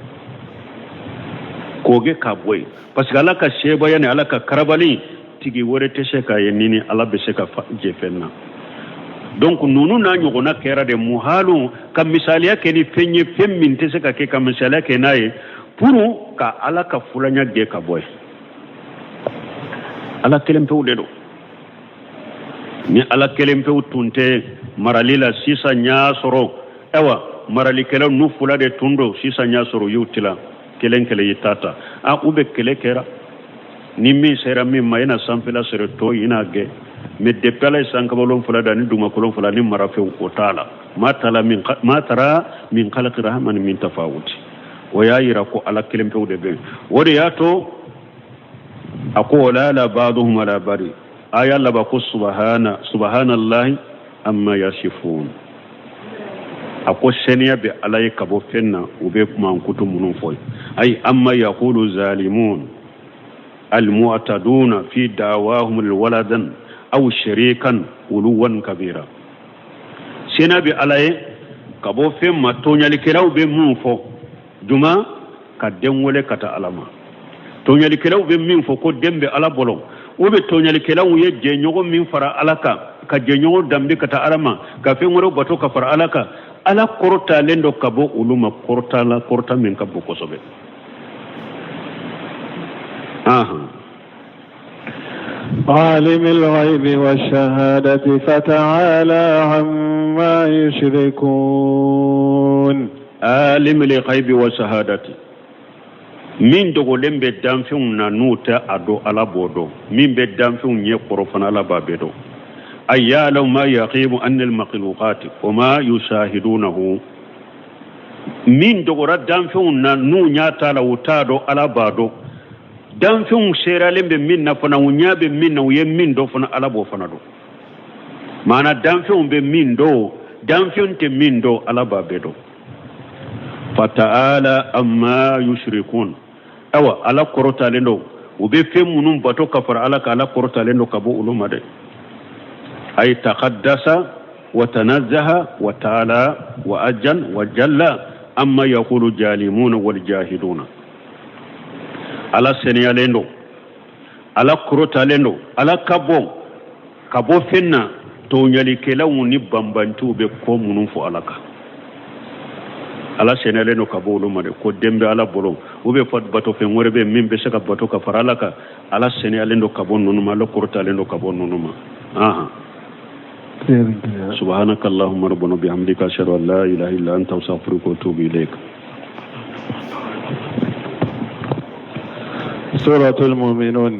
k'o gɛn ka bɔ yen, parce que Ala ka sebaya ni Ala ka karabali, tigi wɛrɛ tɛ se k'a ye ni ni Ala bɛ se ka jɛ fɛn na. Donc ninnu n'a ɲɔgɔnna kɛra de muhalu ka misaliya kɛ ni fɛn ye, fɛn min tɛ se ka kɛ ka misaliya kɛ n'a ye. Pour ka Ala ka fulanya gɛn ka bɔ yen. Ala kelen pewu de don. Ni Ala kelen pewu tun tɛ marali la, sisan y'a sɔrɔ, ayiwa, maralikɛlaw n'u fula de tun don, sisan y'a sɔrɔ u y'u tila kelen kelen y'i ta ta. A u bɛ kɛlɛ kɛra ni min sera min ma, i na sanfɛla sɔrɔ, tɔ i n'a gɛn. Mais depuis Ala ye sankabalon fila da ni dugumakolon fila ni marafɛnw, o t'a la. Ma tala min ma tara min khalaqi rahmani min tafawuti. O y'a yira ko Ala kelen pewu de bɛ yen. O de y'a to a ko wala la ba'duhum ala ba'di. Aya laban ko subhana subhanallahi amma yasifun. A ko seniya bɛ Ala ye ka bɔ fɛn na u bɛ mankutu minnu fɔ. Ayi amma yaqulu zalimun almu'taduna fi da'wahum alwaladan aw sharikan uluwan kabira. Seniya bɛ Ala ye ka bɔ fɛn ma tɔɲalikɛlaw bɛ mun fɔ. Juma ka den wele ka taa Ala ma. Tɔɲalikɛlaw bɛ min fɔ ko den bɛ Ala bolo, u bɛ tɔɲalikɛlaw ye jɛɲɔgɔn min fara Ala kan, ka jɛɲɔgɔn danbe ka taa Ala ma, ka fɛn wɛrɛw bato ka fara Ala kan. Ala kɔrɔtalen don ka bɔ olu ma, kɔrɔta la, kɔrɔta min ka bon kosɛbɛ. Ahan. عالم الغيب والشهادة فتعالى عما يشركون. عالم الغيب والشهادة, min dogolen bɛ danfɛnw na n'u tɛ a dɔn, Ala b'o dɔn. Min bɛ danfɛnw ɲɛ kɔrɔ fana, Ala b'a bɛɛ dɔn. Ay ya'lamu ma yaqimu an al-makhluqat wa ma yushahidunahu. Min dogora danfɛnw na n'u ɲɛ t'a la, u t'a dɔn, Ala b'a dɔn. Danfɛnw seeralen bɛ min na fana, u ɲɛ bɛ min na, u ye min dɔn fana, Ala b'o fana dɔn. Maana danfɛnw bɛ min dɔn, danfɛnw tɛ min dɔn, Ala b'a bɛɛ dɔn. Fata'ala amma yushrikun. Awa, Ala kɔrɔtalen don. U bɛ fɛn minnu bato ka fara Ala kan, Ala kɔrɔtalen don ka bɔ olu ma dɛ. Ay taqaddasa wa tanazzaha wa ta'ala wa ajan wa jalla amma yaqulu jalimuna wal jahiduna. Ala seniyalen don, Ala kɔrɔtalen don, Ala ka bon ka bɔ fɛn na tɔɲalikɛlaw ni banbantiw bɛ ko minnu fɔ Ala kan. Ala seniyalen don ka bɔ olu ma de, ko den bɛ Ala bolo, u bɛ fɔ bato fɛn wɛrɛ bɛ min bɛ se ka bato ka fara Ala kan. Ala seniyalen don ka bɔ ninnu ma, Ala kɔrɔtalen don ka bɔ ninnu ma. Ahan. سبحانك اللهم ربنا بحمدك أشهد أن لا إله إلا أنت أستغفرك وأتوب إليك. سورة المؤمنون.